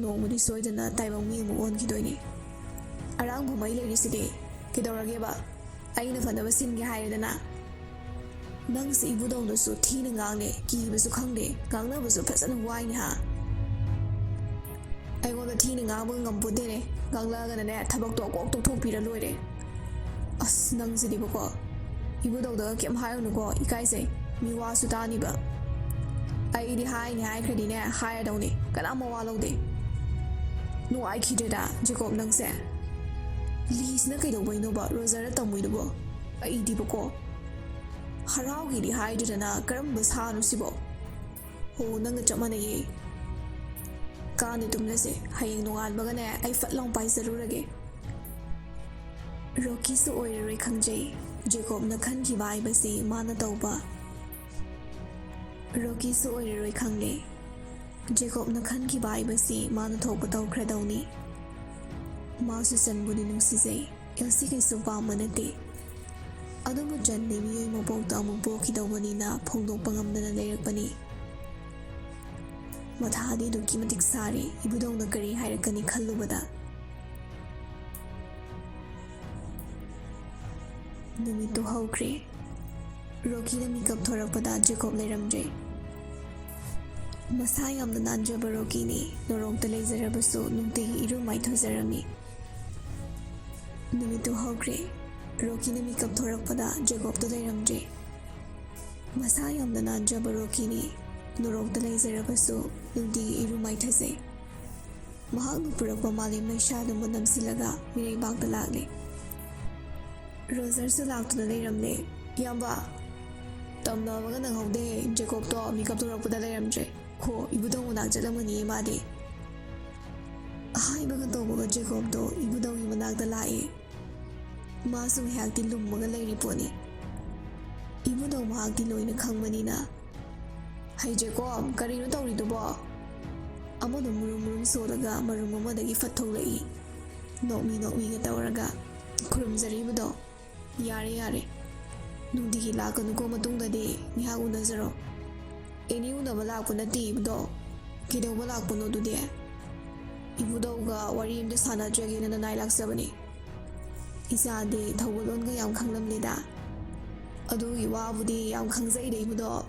ꯅꯣꯡꯃꯗꯤ ꯁꯣꯏꯗꯅ ꯇꯥꯏꯕꯪ ꯃꯤ ꯑꯃꯨꯛ ꯑꯣꯟꯈꯤꯗꯣꯏꯅꯤ꯫ ꯑꯔꯥꯡꯕ ꯃꯩ ꯂꯩꯔꯤꯁꯤꯗꯤ꯫ ꯀꯩꯗꯧꯔꯒꯦꯕ? ꯑꯩꯅ ꯐꯅꯕ ꯁꯤꯟꯒꯦ ꯍꯥꯏꯔꯦꯗꯅ?" "ꯅꯪꯁꯦ ꯏꯕꯨꯗꯧꯅꯁꯨ ꯊꯤꯅ ꯉꯥꯡꯅꯦ, ꯀꯤꯕꯁꯨ ꯈꯪꯗꯦ, ꯉꯥꯡꯅꯕꯁꯨ ꯐꯖꯅ ꯋꯥꯏꯅꯦ ꯍꯥ?" "ꯑꯩꯉꯣꯟꯗ ꯊꯤꯅ ꯉꯥꯡꯕ ꯉꯝꯄꯣꯟꯇꯦꯅꯦ, ꯉꯥꯡꯂꯛꯑꯒꯅꯅꯦ ꯊꯕꯛꯇꯣ ꯀꯣꯛ ꯇꯣꯛꯊꯣꯛꯄꯤꯔ ꯂꯣꯏꯔꯦ꯫ ꯑꯁ, ꯅꯪꯁꯤꯗꯤꯕꯀꯣ, ꯏꯕꯨꯗꯧꯗꯒ ꯀꯩꯝ ꯍꯥꯏꯔꯨꯅꯨꯀꯣ, ꯏꯀꯥꯏꯖꯩ, ꯃꯤ ꯋꯥꯁꯨ ꯇꯥꯅꯤꯕ꯫ ꯑꯩꯗꯤ ꯍꯥꯏꯅꯤ ꯍꯥꯏꯈ꯭ꯔꯗꯤꯅꯦ ꯍꯥꯏꯔꯗꯧꯅꯤ, ꯀꯅꯥꯝ ꯃꯋꯥ ꯂꯧꯗꯦ꯫" "ꯅꯨꯡꯉꯥꯏꯈꯤꯗ꯭ꯔꯦꯗ ꯖꯦꯀꯣꯕ ꯅꯪꯁꯦ꯫ ꯂꯤꯁꯤꯅ ꯀꯩꯗꯧꯕꯩꯅꯣꯕ ꯔꯣꯖꯔꯗ ꯇꯝꯃꯨꯏꯗꯨꯕꯣ? ꯑꯩꯗꯤꯕꯀꯣ ꯍꯔꯥꯎꯒꯦꯗꯤ ꯍꯥꯏꯗ꯭ꯔꯗꯅ ꯀꯔꯝꯕ ꯁꯥꯅꯣ ꯁꯤꯕꯣ?" "ꯍꯣ, ꯅꯪꯒ ꯆꯞ ꯃꯥꯟꯅꯩꯌꯦ꯫ ꯀꯥꯟꯅ ꯇꯨꯝꯂꯁꯦ, ꯍꯌꯦꯡ ꯅꯣꯡꯉꯥꯟꯕꯒꯅꯦ ꯑꯩ ꯐꯠ ꯂꯥꯎ ꯄꯥꯏꯖꯔꯨꯔꯒꯦ꯫" ꯔꯣꯀꯤꯁꯨ ꯑꯣꯏꯔꯔꯣꯏ ꯈꯪꯖꯩ꯫ ꯖꯦꯀꯣꯕꯅ ꯈꯟꯈꯤꯕ ꯍꯥꯏꯕꯁꯤ ꯃꯥꯅ ꯇꯧꯕ꯫ ꯔꯣꯀꯤꯁꯨ ꯑꯣꯏꯔꯔꯣꯏ ꯈꯪꯂꯦ꯫ ꯖꯦꯀꯣꯕꯅ ꯈꯟꯈꯤꯕ ꯍꯥꯏꯕꯁꯤ ꯃꯥꯅ ꯊꯣꯛꯄ ꯇꯧꯈ꯭ꯔꯗꯧꯅꯤ꯫ ꯃꯥꯁꯨ ꯆꯟꯕꯨꯗꯤ ꯅꯨꯡꯁꯤꯖꯩ꯫ ꯑꯦꯜꯁꯤ ꯀꯩꯁꯨ ꯄꯥꯝꯕ ꯅꯠꯇꯦ꯫ ꯑꯗꯨꯕꯨ ꯆꯟꯗꯤ ꯃꯤꯑꯣꯏ ꯃꯄꯣꯛꯇ ꯑꯃꯨꯛ ꯄꯣꯛꯈꯤꯗꯧꯕꯅꯤꯅ ꯐꯣꯡꯗꯣꯛꯄ ꯉꯝꯗꯅ ꯂꯩꯔꯛꯄꯅꯤ꯫ ꯃꯊꯥꯗꯤ ꯑꯗꯨꯛꯀꯤ ꯃꯇꯤꯛ ꯁꯥꯔꯦ, ꯏꯕꯨꯗꯧꯅ ꯀꯔꯤ ꯍꯥꯏꯔꯛꯀꯅꯤ ꯈꯜꯂꯨꯕꯗ꯫ ꯅꯨꯃꯤꯠꯇꯨ ꯍꯧꯈ꯭ꯔꯦ꯫ ꯔꯣꯀꯤꯅ ꯃꯤꯀꯞ ꯊꯣꯔꯛꯄꯗ ꯖꯦꯀꯣꯕ ꯂꯩꯔꯝꯗ꯭ꯔꯦ꯫ ꯃꯁꯥ ꯌꯥꯝꯅ ꯅꯥꯟꯖꯕ ꯔꯣꯀꯤꯅꯤ, ꯅꯣꯔꯣꯛꯇ ꯂꯩꯖꯔꯕꯁꯨ ꯅꯨꯡꯇꯤꯒꯤ ꯏꯔꯨ ꯃꯥꯏꯊꯖꯔꯝꯃꯤ꯫ ꯅꯨꯃꯤꯠꯇꯨ ꯍꯧꯈ꯭ꯔꯦ꯫ ꯔꯣꯀꯤꯅ ꯃꯤꯀꯞ ꯊꯣꯔꯛꯄꯗ ꯖꯦꯀꯣꯕꯇꯣ ꯂꯩꯔꯝꯗ꯭ꯔꯦ꯫ ꯃꯁꯥ ꯌꯥꯝꯅ ꯅꯥꯟꯖꯕ ꯔꯣꯀꯤꯅꯤ, ꯅꯣꯔꯣꯛꯇ ꯂꯩꯖꯔꯕꯁꯨ ꯅꯨꯡꯇꯤꯒꯤ ꯏꯔꯨ ꯃꯥꯏꯊꯖꯩ꯫ ꯃꯍꯥꯛꯅ ꯄꯨꯔꯛꯄ ꯃꯥꯂꯦꯝ ꯃꯩꯁꯥꯗꯨ ꯃꯅꯝꯁꯤꯜꯂꯒ ꯃꯤꯔꯩꯕꯥꯛꯇ ꯂꯥꯛꯂꯦ꯫ ꯔꯣꯖꯔꯁꯨ ꯂꯥꯛꯇꯨꯅ ꯂꯩꯔꯝꯂꯦ꯫ "ꯏꯌꯥꯝꯕ, ꯇꯝꯅꯕꯒ ꯅꯪꯍꯧꯗꯦ, ꯖꯦꯀꯣꯕꯇꯣ ꯃꯤꯀꯞ ꯊꯣꯔꯛꯄꯗ ꯂꯩꯔꯝꯗ꯭ꯔꯦ꯫ ꯍꯣ, ꯏꯕꯨꯙꯧ ꯃꯅꯥꯛ ꯆꯠꯂꯝꯃꯅꯤꯌꯦ ꯃꯥꯗꯤ꯫" ꯍꯥꯏꯕꯒ ꯇꯧꯕꯒ ꯖꯦꯀꯣꯕꯇꯣ ꯏꯕꯨꯙꯧꯒꯤ ꯃꯅꯥꯛꯇ ꯂꯥꯛꯑꯦ꯫ ꯃꯥꯁꯨ ꯉꯥꯏꯍꯥꯛꯇꯤ ꯂꯨꯝꯃꯒ ꯂꯩꯔꯤ ꯄꯣꯠꯅꯤ꯫ ꯏꯕꯨꯙꯧ ꯃꯍꯥꯛꯇꯤ ꯂꯣꯏꯅ ꯈꯪꯕꯅꯤꯅ, "ꯍꯩ ꯖꯦꯀꯣꯕ, ꯀꯔꯤꯅꯣ ꯇꯧꯔꯤꯗꯨꯕꯣ? ꯑꯃꯗꯣ ꯃꯨꯔꯨꯝ ꯃꯨꯔꯨꯝ ꯁꯣꯜꯂꯒ ꯃꯔꯨꯝ ꯑꯃꯗꯒꯤ ꯐꯠ ꯊꯣꯛꯂꯛꯏ꯫ ꯅꯣꯛꯃꯤ ꯅꯣꯛꯃꯤꯒ ꯇꯧꯔꯒ, "ꯈꯨꯔꯨꯝꯖꯔꯤꯕꯗꯣ, ꯌꯥꯔꯦ ꯌꯥꯔꯦ, ꯅꯨꯡꯇꯤꯒꯤ ꯂꯥꯛꯀꯅꯨꯀꯣ ꯃꯇꯨꯡꯗꯗꯤ, ꯉꯥꯏꯍꯥꯛ ꯎꯅꯖꯔꯣ"꯫ "ꯑꯦꯅꯤ ꯎꯅꯕ ꯂꯥꯛꯄ ꯅꯠꯇꯦ ꯏꯕꯨꯗꯧ꯫ ꯀꯩꯗꯧꯕ ꯂꯥꯛꯄꯅꯣ ꯑꯗꯨꯗꯤ?" "ꯏꯕꯨꯗꯧꯒ ꯋꯥꯔꯤ ꯑꯝꯇ ꯁꯥꯟꯅꯖꯒꯦꯅ ꯅꯅꯥꯏ ꯂꯥꯛꯆꯕꯅꯤ꯫ ꯏꯆꯥꯗꯤ ꯊꯧꯒꯜꯂꯣꯟꯒ ꯌꯥꯝ ꯈꯪꯂꯝꯂꯦꯗ"꯫ "ꯑꯗꯨꯒꯤ ꯋꯥꯕꯨꯗꯤ ꯌꯥꯝ ꯈꯪꯖꯩꯗ ꯏꯕꯨꯗꯧ꯫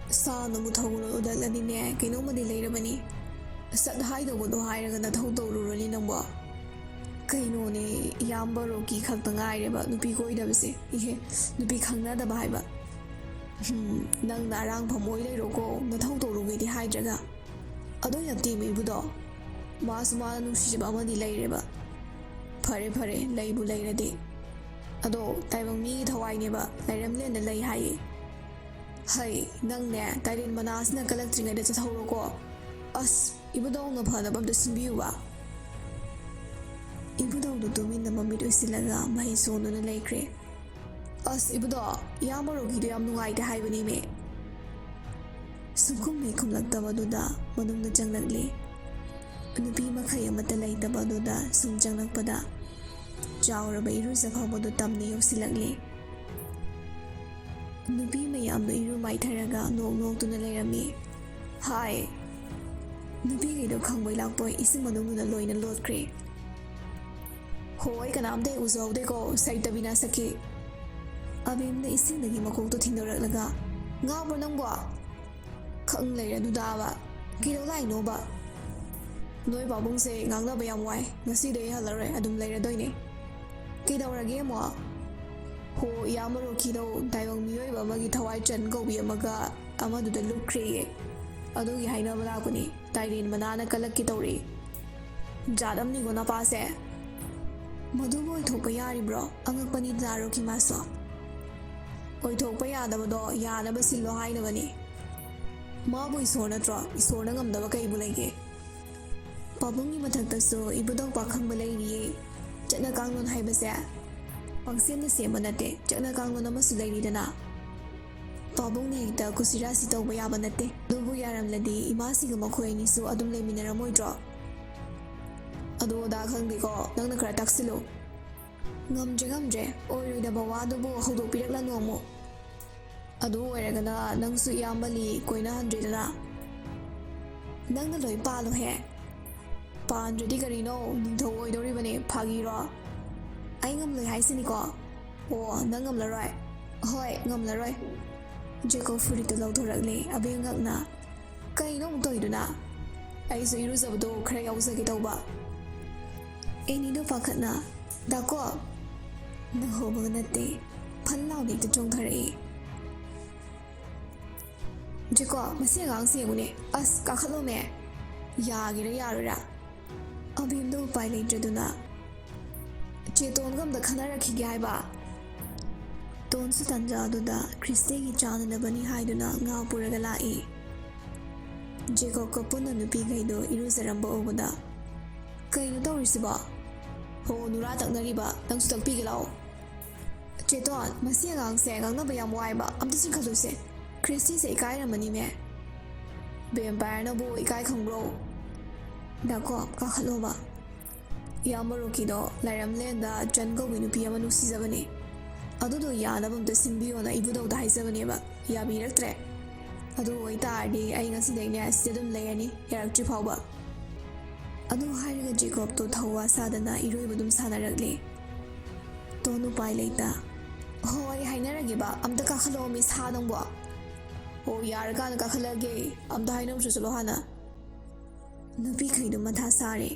ꯁꯥꯅꯕꯨ ꯊꯧꯒꯜꯂꯣꯟ ꯎꯠꯂꯛꯂꯗꯤꯅꯦ, ꯀꯩꯅꯣꯝꯃꯗꯤ ꯂꯩꯔꯕꯅꯤ꯫ ꯁꯠ ꯍꯥꯏꯗꯧꯕꯗꯣ ꯍꯥꯏꯔꯒ ꯅꯊꯧ ꯇꯧꯔꯨꯔꯅꯤ ꯅꯪꯕꯣ꯫ ꯀꯩꯅꯣꯅꯦ, ꯏꯌꯥꯝꯕ ꯔꯣꯀꯤ ꯈꯛꯇ ꯉꯥꯏꯔꯦꯕ ꯅꯨꯄꯤ ꯀꯣꯏꯗꯕꯁꯦ꯫ ꯏꯍꯦ, ꯅꯨꯄꯤ ꯈꯪꯅꯗꯕ ꯍꯥꯏꯕ꯫ ꯍꯝ, ꯅꯪꯅ ꯑꯔꯥꯡꯐꯝ ꯑꯣꯏ ꯂꯩꯔꯣꯀꯣ, ꯅꯊꯧ ꯇꯧꯔꯨꯒꯦꯗꯤ ꯍꯥꯏꯗ꯭ꯔꯒ꯫ ꯑꯗꯣ ꯌꯥꯇꯦꯝ ꯏꯕꯨꯗꯧ, ꯃꯥꯁꯨ ꯃꯥꯅ ꯅꯨꯡꯁꯤꯖꯕ ꯑꯃꯗꯤ ꯂꯩꯔꯦꯕ"꯫ "ꯐꯔꯦ ꯐꯔꯦ, ꯂꯩꯕꯨ ꯂꯩꯔꯗꯤ꯫ ꯑꯗꯣ ꯇꯥꯏꯕꯪ ꯃꯤꯒꯤ ꯊꯋꯥꯏꯅꯦꯕ, ꯂꯩꯔꯝꯂꯦꯟꯗ ꯂꯩ ꯍꯥꯏꯌꯦ꯫ ꯍꯩ, ꯅꯪꯅꯦ, ꯇꯥꯏꯔꯦꯟ ꯃꯅꯥꯁꯤꯅ ꯀꯜꯂꯛꯇ꯭ꯔꯤꯉꯩꯗ ꯆꯠꯍꯧꯔꯣꯀꯣ꯫ ꯑꯁ, ꯏꯕꯨꯗꯧꯅ ꯐꯅꯕ ꯑꯝꯇ ꯁꯤꯟꯕꯤꯌꯨꯕ"꯫ ꯏꯕꯨꯗꯧꯗꯨ ꯇꯨꯃꯤꯟꯅ ꯃꯃꯤꯠ ꯎꯏꯁꯤꯜꯂꯒ ꯃꯍꯩ ꯁꯣꯟꯗꯨꯅ ꯂꯩꯈ꯭ꯔꯦ꯫ "ꯑꯁ ꯏꯕꯨꯗꯧ, ꯏꯌꯥꯝꯕ ꯔꯣꯀꯤꯗꯣ ꯌꯥꯝ ꯅꯨꯡꯉꯥꯏꯇꯦ ꯍꯥꯏꯕꯅꯤꯃꯦ"꯫ ꯁꯨꯝꯈꯨꯝ ꯍꯦꯛ ꯈꯨꯝꯂꯛꯇꯕꯗꯨꯗ ꯃꯅꯨꯡꯗ ꯆꯪꯂꯛꯂꯦ꯫ ꯅꯨꯄꯤ ꯃꯈꯩ ꯑꯃꯠꯇ ꯂꯩꯇꯕꯗꯨꯗ ꯁꯨꯝ ꯆꯪꯂꯛꯄꯗ ꯆꯥꯎꯔꯕ ꯏꯔꯨꯖꯐꯝ ꯑꯗꯨ ꯇꯝꯅ ꯌꯧꯁꯤꯜꯂꯛꯂꯦ꯫ ꯅꯨꯄꯤ ꯃꯌꯥꯝꯗꯨ ꯏꯔꯨ ꯃꯥꯏꯊꯔꯒ ꯅꯣꯛ ꯅꯣꯛꯇꯨꯅ ꯂꯩꯔꯝꯃꯤ꯫ ꯍꯥꯏ, ꯅꯨꯄꯤꯈꯩꯗꯣ ꯈꯪꯕꯣꯏ ꯂꯥꯛꯄꯣꯏ ꯏꯁꯤꯡ ꯃꯅꯨꯡꯗꯨꯗ ꯂꯣꯏꯅ ꯂꯣꯠꯈ꯭ꯔꯦ꯫ "ꯍꯣꯏ, ꯀꯅꯥꯝꯇ ꯍꯦꯛ ꯎꯖꯍꯧꯗꯦꯀꯣ, ꯁꯩꯇꯕꯤꯅꯥ ꯁꯛꯀꯤ"꯫ ꯑꯕꯦꯝꯅ ꯏꯁꯤꯡꯗꯒꯤ ꯃꯀꯣꯛꯇꯣ ꯊꯤꯟꯗꯣꯔꯛꯂꯒ, "ꯉꯥꯎꯕ꯭ꯔꯣ ꯅꯪꯕꯣ? ꯈꯪ ꯂꯩꯔꯦ ꯑꯗꯨꯗꯥꯕ꯫ ꯀꯩꯗꯧ ꯂꯥꯛꯏꯅꯣꯕ? ꯅꯣꯏ ꯄꯥꯕꯨꯡꯁꯦ ꯉꯥꯡꯅꯕ ꯌꯥꯝ ꯋꯥꯏ꯫ ꯉꯁꯤꯗꯤ ꯑꯩ ꯍꯜꯂꯔꯣꯏ, ꯑꯗꯨꯝ ꯂꯩꯔꯗꯣꯏꯅꯦ"꯫ "ꯀꯩꯗꯧꯔꯒꯦ ꯑꯃꯨꯛ?" "ꯍꯣ, ꯏꯌꯥꯝꯕ ꯔꯣꯀꯤꯗꯣ ꯇꯥꯏꯕꯪ ꯃꯤꯑꯣꯏꯕ ꯑꯃꯒꯤ ꯊꯋꯥꯏ ꯆꯟ ꯀꯧꯕꯤ ꯑꯃꯒ ꯑꯃꯗꯨꯗ ꯂꯨꯞꯈ꯭ꯔꯦꯌꯦ꯫ ꯑꯗꯨꯒꯤ ꯍꯥꯏꯅꯕ ꯂꯥꯛꯄꯅꯤ꯫ ꯇꯥꯏꯔꯦꯟ ꯃꯅꯥꯅ ꯀꯜꯂꯛꯀꯦ ꯇꯧꯔꯤ꯫ ꯖꯥꯠ ꯑꯃꯅꯤꯀꯣ ꯅꯄꯥꯁꯦ꯫ ꯃꯗꯨꯕꯨ ꯑꯣꯏꯊꯣꯛꯄ ꯌꯥꯔꯤꯕ꯭ꯔꯣ? ꯑꯉꯛꯄꯅꯤꯗ ꯔꯣꯀꯤ ꯃꯥꯁꯨ꯫ ꯑꯣꯏꯊꯣꯛꯄ ꯌꯥꯗꯕꯗꯣ ꯌꯥꯅꯕ ꯁꯤꯜꯂꯣ ꯍꯥꯏꯅꯕꯅꯤ꯫ ꯃꯥꯕꯨ ꯏꯁꯣꯔ ꯅꯠꯇ꯭ꯔꯣ? ꯏꯁꯣꯔꯅ ꯉꯝꯗꯕ ꯀꯩꯕꯨ ꯂꯩꯒꯦ? ꯄꯥꯕꯨꯡꯒꯤ ꯃꯊꯛꯇꯁꯨ ꯏꯕꯨꯙꯧ ꯄꯥꯈꯪꯕ ꯂꯩꯔꯤꯌꯦ꯫ ꯆꯠꯅ ꯀꯥꯡꯂꯣꯟ ꯍꯥꯏꯕꯁꯦ ꯄꯪꯁꯦꯝꯗ ꯁꯦꯝꯕ ꯅꯠꯇꯦ꯫ ꯆꯠꯅ ꯀꯥꯡꯂꯣꯟ ꯑꯃꯁꯨ ꯂꯩꯔꯤꯗꯅ꯫ ꯄꯥꯕꯨꯡꯅ ꯍꯦꯛꯇ ꯀꯨꯁꯤꯔꯥꯁꯤ ꯇꯧꯕ ꯌꯥꯕ ꯅꯠꯇꯦ꯫ ꯑꯗꯨꯕꯨ ꯌꯥꯔꯝꯂꯗꯤ ꯏꯃꯥꯁꯤꯒ ꯃꯈꯣꯏ ꯑꯅꯤꯁꯨ ꯑꯗꯨꯝ ꯂꯩꯃꯤꯟꯅꯔꯝꯃꯣꯏꯗ꯭ꯔꯣ? ꯑꯗꯨ ꯑꯗꯥ ꯈꯪꯗꯦꯀꯣ, ꯅꯪꯅ ꯈꯔ ꯇꯥꯛꯁꯤꯜꯂꯨ꯫ ꯉꯝꯗ꯭ꯔꯦ, ꯉꯝꯗ꯭ꯔꯦ, ꯑꯣꯏꯔꯣꯏꯗꯕ ꯋꯥꯗꯨꯕꯨ ꯍꯧꯗꯣꯛꯄꯤꯔꯛꯂꯅꯨ ꯑꯃꯨꯛ꯫ ꯑꯗꯨ ꯑꯣꯏꯔꯒꯅ ꯅꯪꯁꯨ ꯏꯌꯥꯝꯕ ꯂꯤ ꯀꯣꯏꯅꯍꯟꯗ꯭ꯔꯦꯗꯅ꯫ ꯅꯪꯅ ꯂꯣꯏ ꯄꯥꯜꯂꯣꯍꯦ꯫ ꯄꯥꯟꯗ꯭ꯔꯗꯤ ꯀꯔꯤꯅꯣ, ꯅꯤꯡꯊꯧ ꯑꯣꯏꯗꯧꯔꯤꯕꯅꯦ, ꯐꯥꯒꯤꯔꯣ? ꯑꯩ ꯉꯝꯂꯣꯏ ꯍꯥꯏꯁꯤꯅꯤꯀꯣ꯫ ꯑꯣ, ꯅꯪ ꯉꯝꯂꯔꯣꯏ? ꯍꯣꯏ, ꯉꯝꯂꯔꯣꯏ꯫ ꯖꯦꯀꯣꯕ ꯐꯨꯔꯤꯠꯇꯨ ꯂꯧꯊꯣꯔꯛꯂꯦ ꯑꯕꯦꯝ ꯉꯛꯅ꯫ ꯀꯩꯅꯣ ꯑꯃꯨꯛ ꯇꯧꯔꯤꯗꯨꯅ? ꯑꯩꯁꯨ ꯏꯔꯨꯖꯕꯗꯣ ꯈꯔ ꯌꯥꯎꯖꯒꯦ ꯇꯧꯕ꯫ ꯑꯦꯅꯤꯗꯣ ꯄꯥꯈꯠꯅ, "ꯗꯥꯀꯣ!" ꯅꯪ ꯍꯧꯕꯒ ꯅꯠꯇꯦ, ꯐꯟ ꯂꯥꯎꯅ ꯍꯦꯛꯇ ꯆꯣꯡꯊꯔꯛꯏ꯫ "ꯖꯦꯀꯣ, ꯃꯁꯤ ꯑꯉꯥꯡꯁꯤ ꯌꯦꯡꯉꯨꯅꯦ꯫ ꯑꯁ, ꯀꯥꯈꯠꯂꯣꯃꯦ꯫ ꯌꯥꯒꯦꯔꯥ ꯌꯥꯔꯣꯏꯔꯥ?" ꯑꯕꯦꯝꯗꯣ ꯎꯄꯥꯏ ꯂꯩꯇ꯭ꯔꯗꯨꯅ, "ꯆꯦꯇꯣꯟꯒ ꯑꯝꯇ ꯈꯟꯅꯔꯛꯈꯤꯒꯦ ꯍꯥꯏꯕ꯫" ꯇꯣꯟꯁꯨ ꯇꯥꯟꯖꯥ ꯑꯗꯨꯗ ꯈ꯭ꯔꯤꯁꯇꯤꯒꯤ ꯆꯥꯅꯅꯕꯅꯤ ꯍꯥꯏꯗꯨꯅ ꯉꯥ ꯄꯨꯔꯒ ꯂꯥꯛꯏ꯫ ꯖꯦꯀꯣꯕꯀ ꯄꯨꯟꯅ ꯅꯨꯄꯤꯈꯩꯗꯣ ꯏꯔꯨꯖꯔꯝꯕ ꯎꯕꯗ, "ꯀꯩꯅꯣ ꯇꯧꯔꯤꯁꯤꯕꯣ? ꯍꯣ, ꯅꯨꯔꯥ ꯇꯛꯅꯔꯤꯕ, ꯅꯪꯁꯨ ꯇꯛꯄꯤꯒꯦ ꯂꯥꯛꯑꯣ꯫" "ꯆꯦꯇꯣꯟ, ꯃꯁꯤ ꯑꯉꯥꯡꯁꯦ ꯉꯥꯡꯅꯕ ꯌꯥꯝ ꯋꯥꯏꯕ, ꯑꯝꯇ ꯆꯤꯡꯈꯠꯂꯨꯁꯦ꯫ ꯈ꯭ꯔꯤꯁꯇꯤꯁꯦ ꯏꯀꯥꯏꯔꯝꯃꯅꯤꯅꯦ꯫" "ꯚꯦꯝꯄꯥꯌꯔꯅꯕꯨ ꯏꯀꯥꯏ ꯈꯪꯕ꯭ꯔꯣ?" "ꯗꯥꯀꯣ, ꯀꯥꯈꯠꯂꯣꯕ꯫" "ꯏꯌꯥꯝꯕ ꯔꯣꯀꯤꯗꯣ ꯂꯥꯏꯔꯝꯂꯦꯟꯗ ꯆꯟ ꯀꯧꯕꯤ ꯅꯨꯄꯤ ꯑꯃ ꯅꯨꯡꯁꯤꯖꯕꯅꯦ꯫ ꯑꯗꯨꯗꯣ ꯌꯥꯅꯕ ꯑꯝꯇ ꯁꯤꯟꯕꯤꯌꯣꯅ ꯏꯕꯨꯙꯧꯗ ꯍꯥꯏꯖꯕꯅꯦꯕ, ꯌꯥꯕꯤꯔꯛꯇ꯭ꯔꯦ꯫ ꯑꯗꯨ ꯑꯣꯏꯇꯥꯔꯗꯤ ꯑꯩ ꯉꯁꯤꯗꯩꯅꯦ ꯁꯤꯗ ꯑꯗꯨꯝ ꯂꯩꯔꯅꯤ, ꯌꯥꯔꯛꯇ꯭ꯔꯤ ꯐꯥꯎꯕ꯫" ꯑꯗꯨ ꯍꯥꯏꯔꯒ ꯖꯦꯀꯣꯕꯇꯣ ꯊꯧꯋꯥ ꯁꯥꯗꯅ ꯏꯔꯣꯏꯕ ꯑꯗꯨꯝ ꯁꯥꯟꯅꯔꯛꯂꯦ꯫ ꯇꯣꯟ ꯎꯄꯥꯏ ꯂꯩꯇ, "ꯍꯣ, ꯑꯩ ꯍꯥꯏꯅꯔꯒꯦꯕ, ꯑꯝꯇ ꯀꯥꯈꯠꯂꯛꯑꯣ ꯃꯤ ꯁꯥ ꯅꯪꯕꯣ꯫" "ꯍꯣ, ꯌꯥꯔꯀꯥꯟꯗ ꯀꯥꯈꯠꯂꯛꯑꯒꯦ, ꯑꯝꯇ ꯍꯥꯏꯅꯔꯨꯆꯣ ꯆꯠꯂꯣ ꯍꯥꯟꯅ꯫" ꯅꯨꯄꯤꯈꯩꯗꯣ ꯃꯊꯥ ꯁꯥꯔꯦ꯫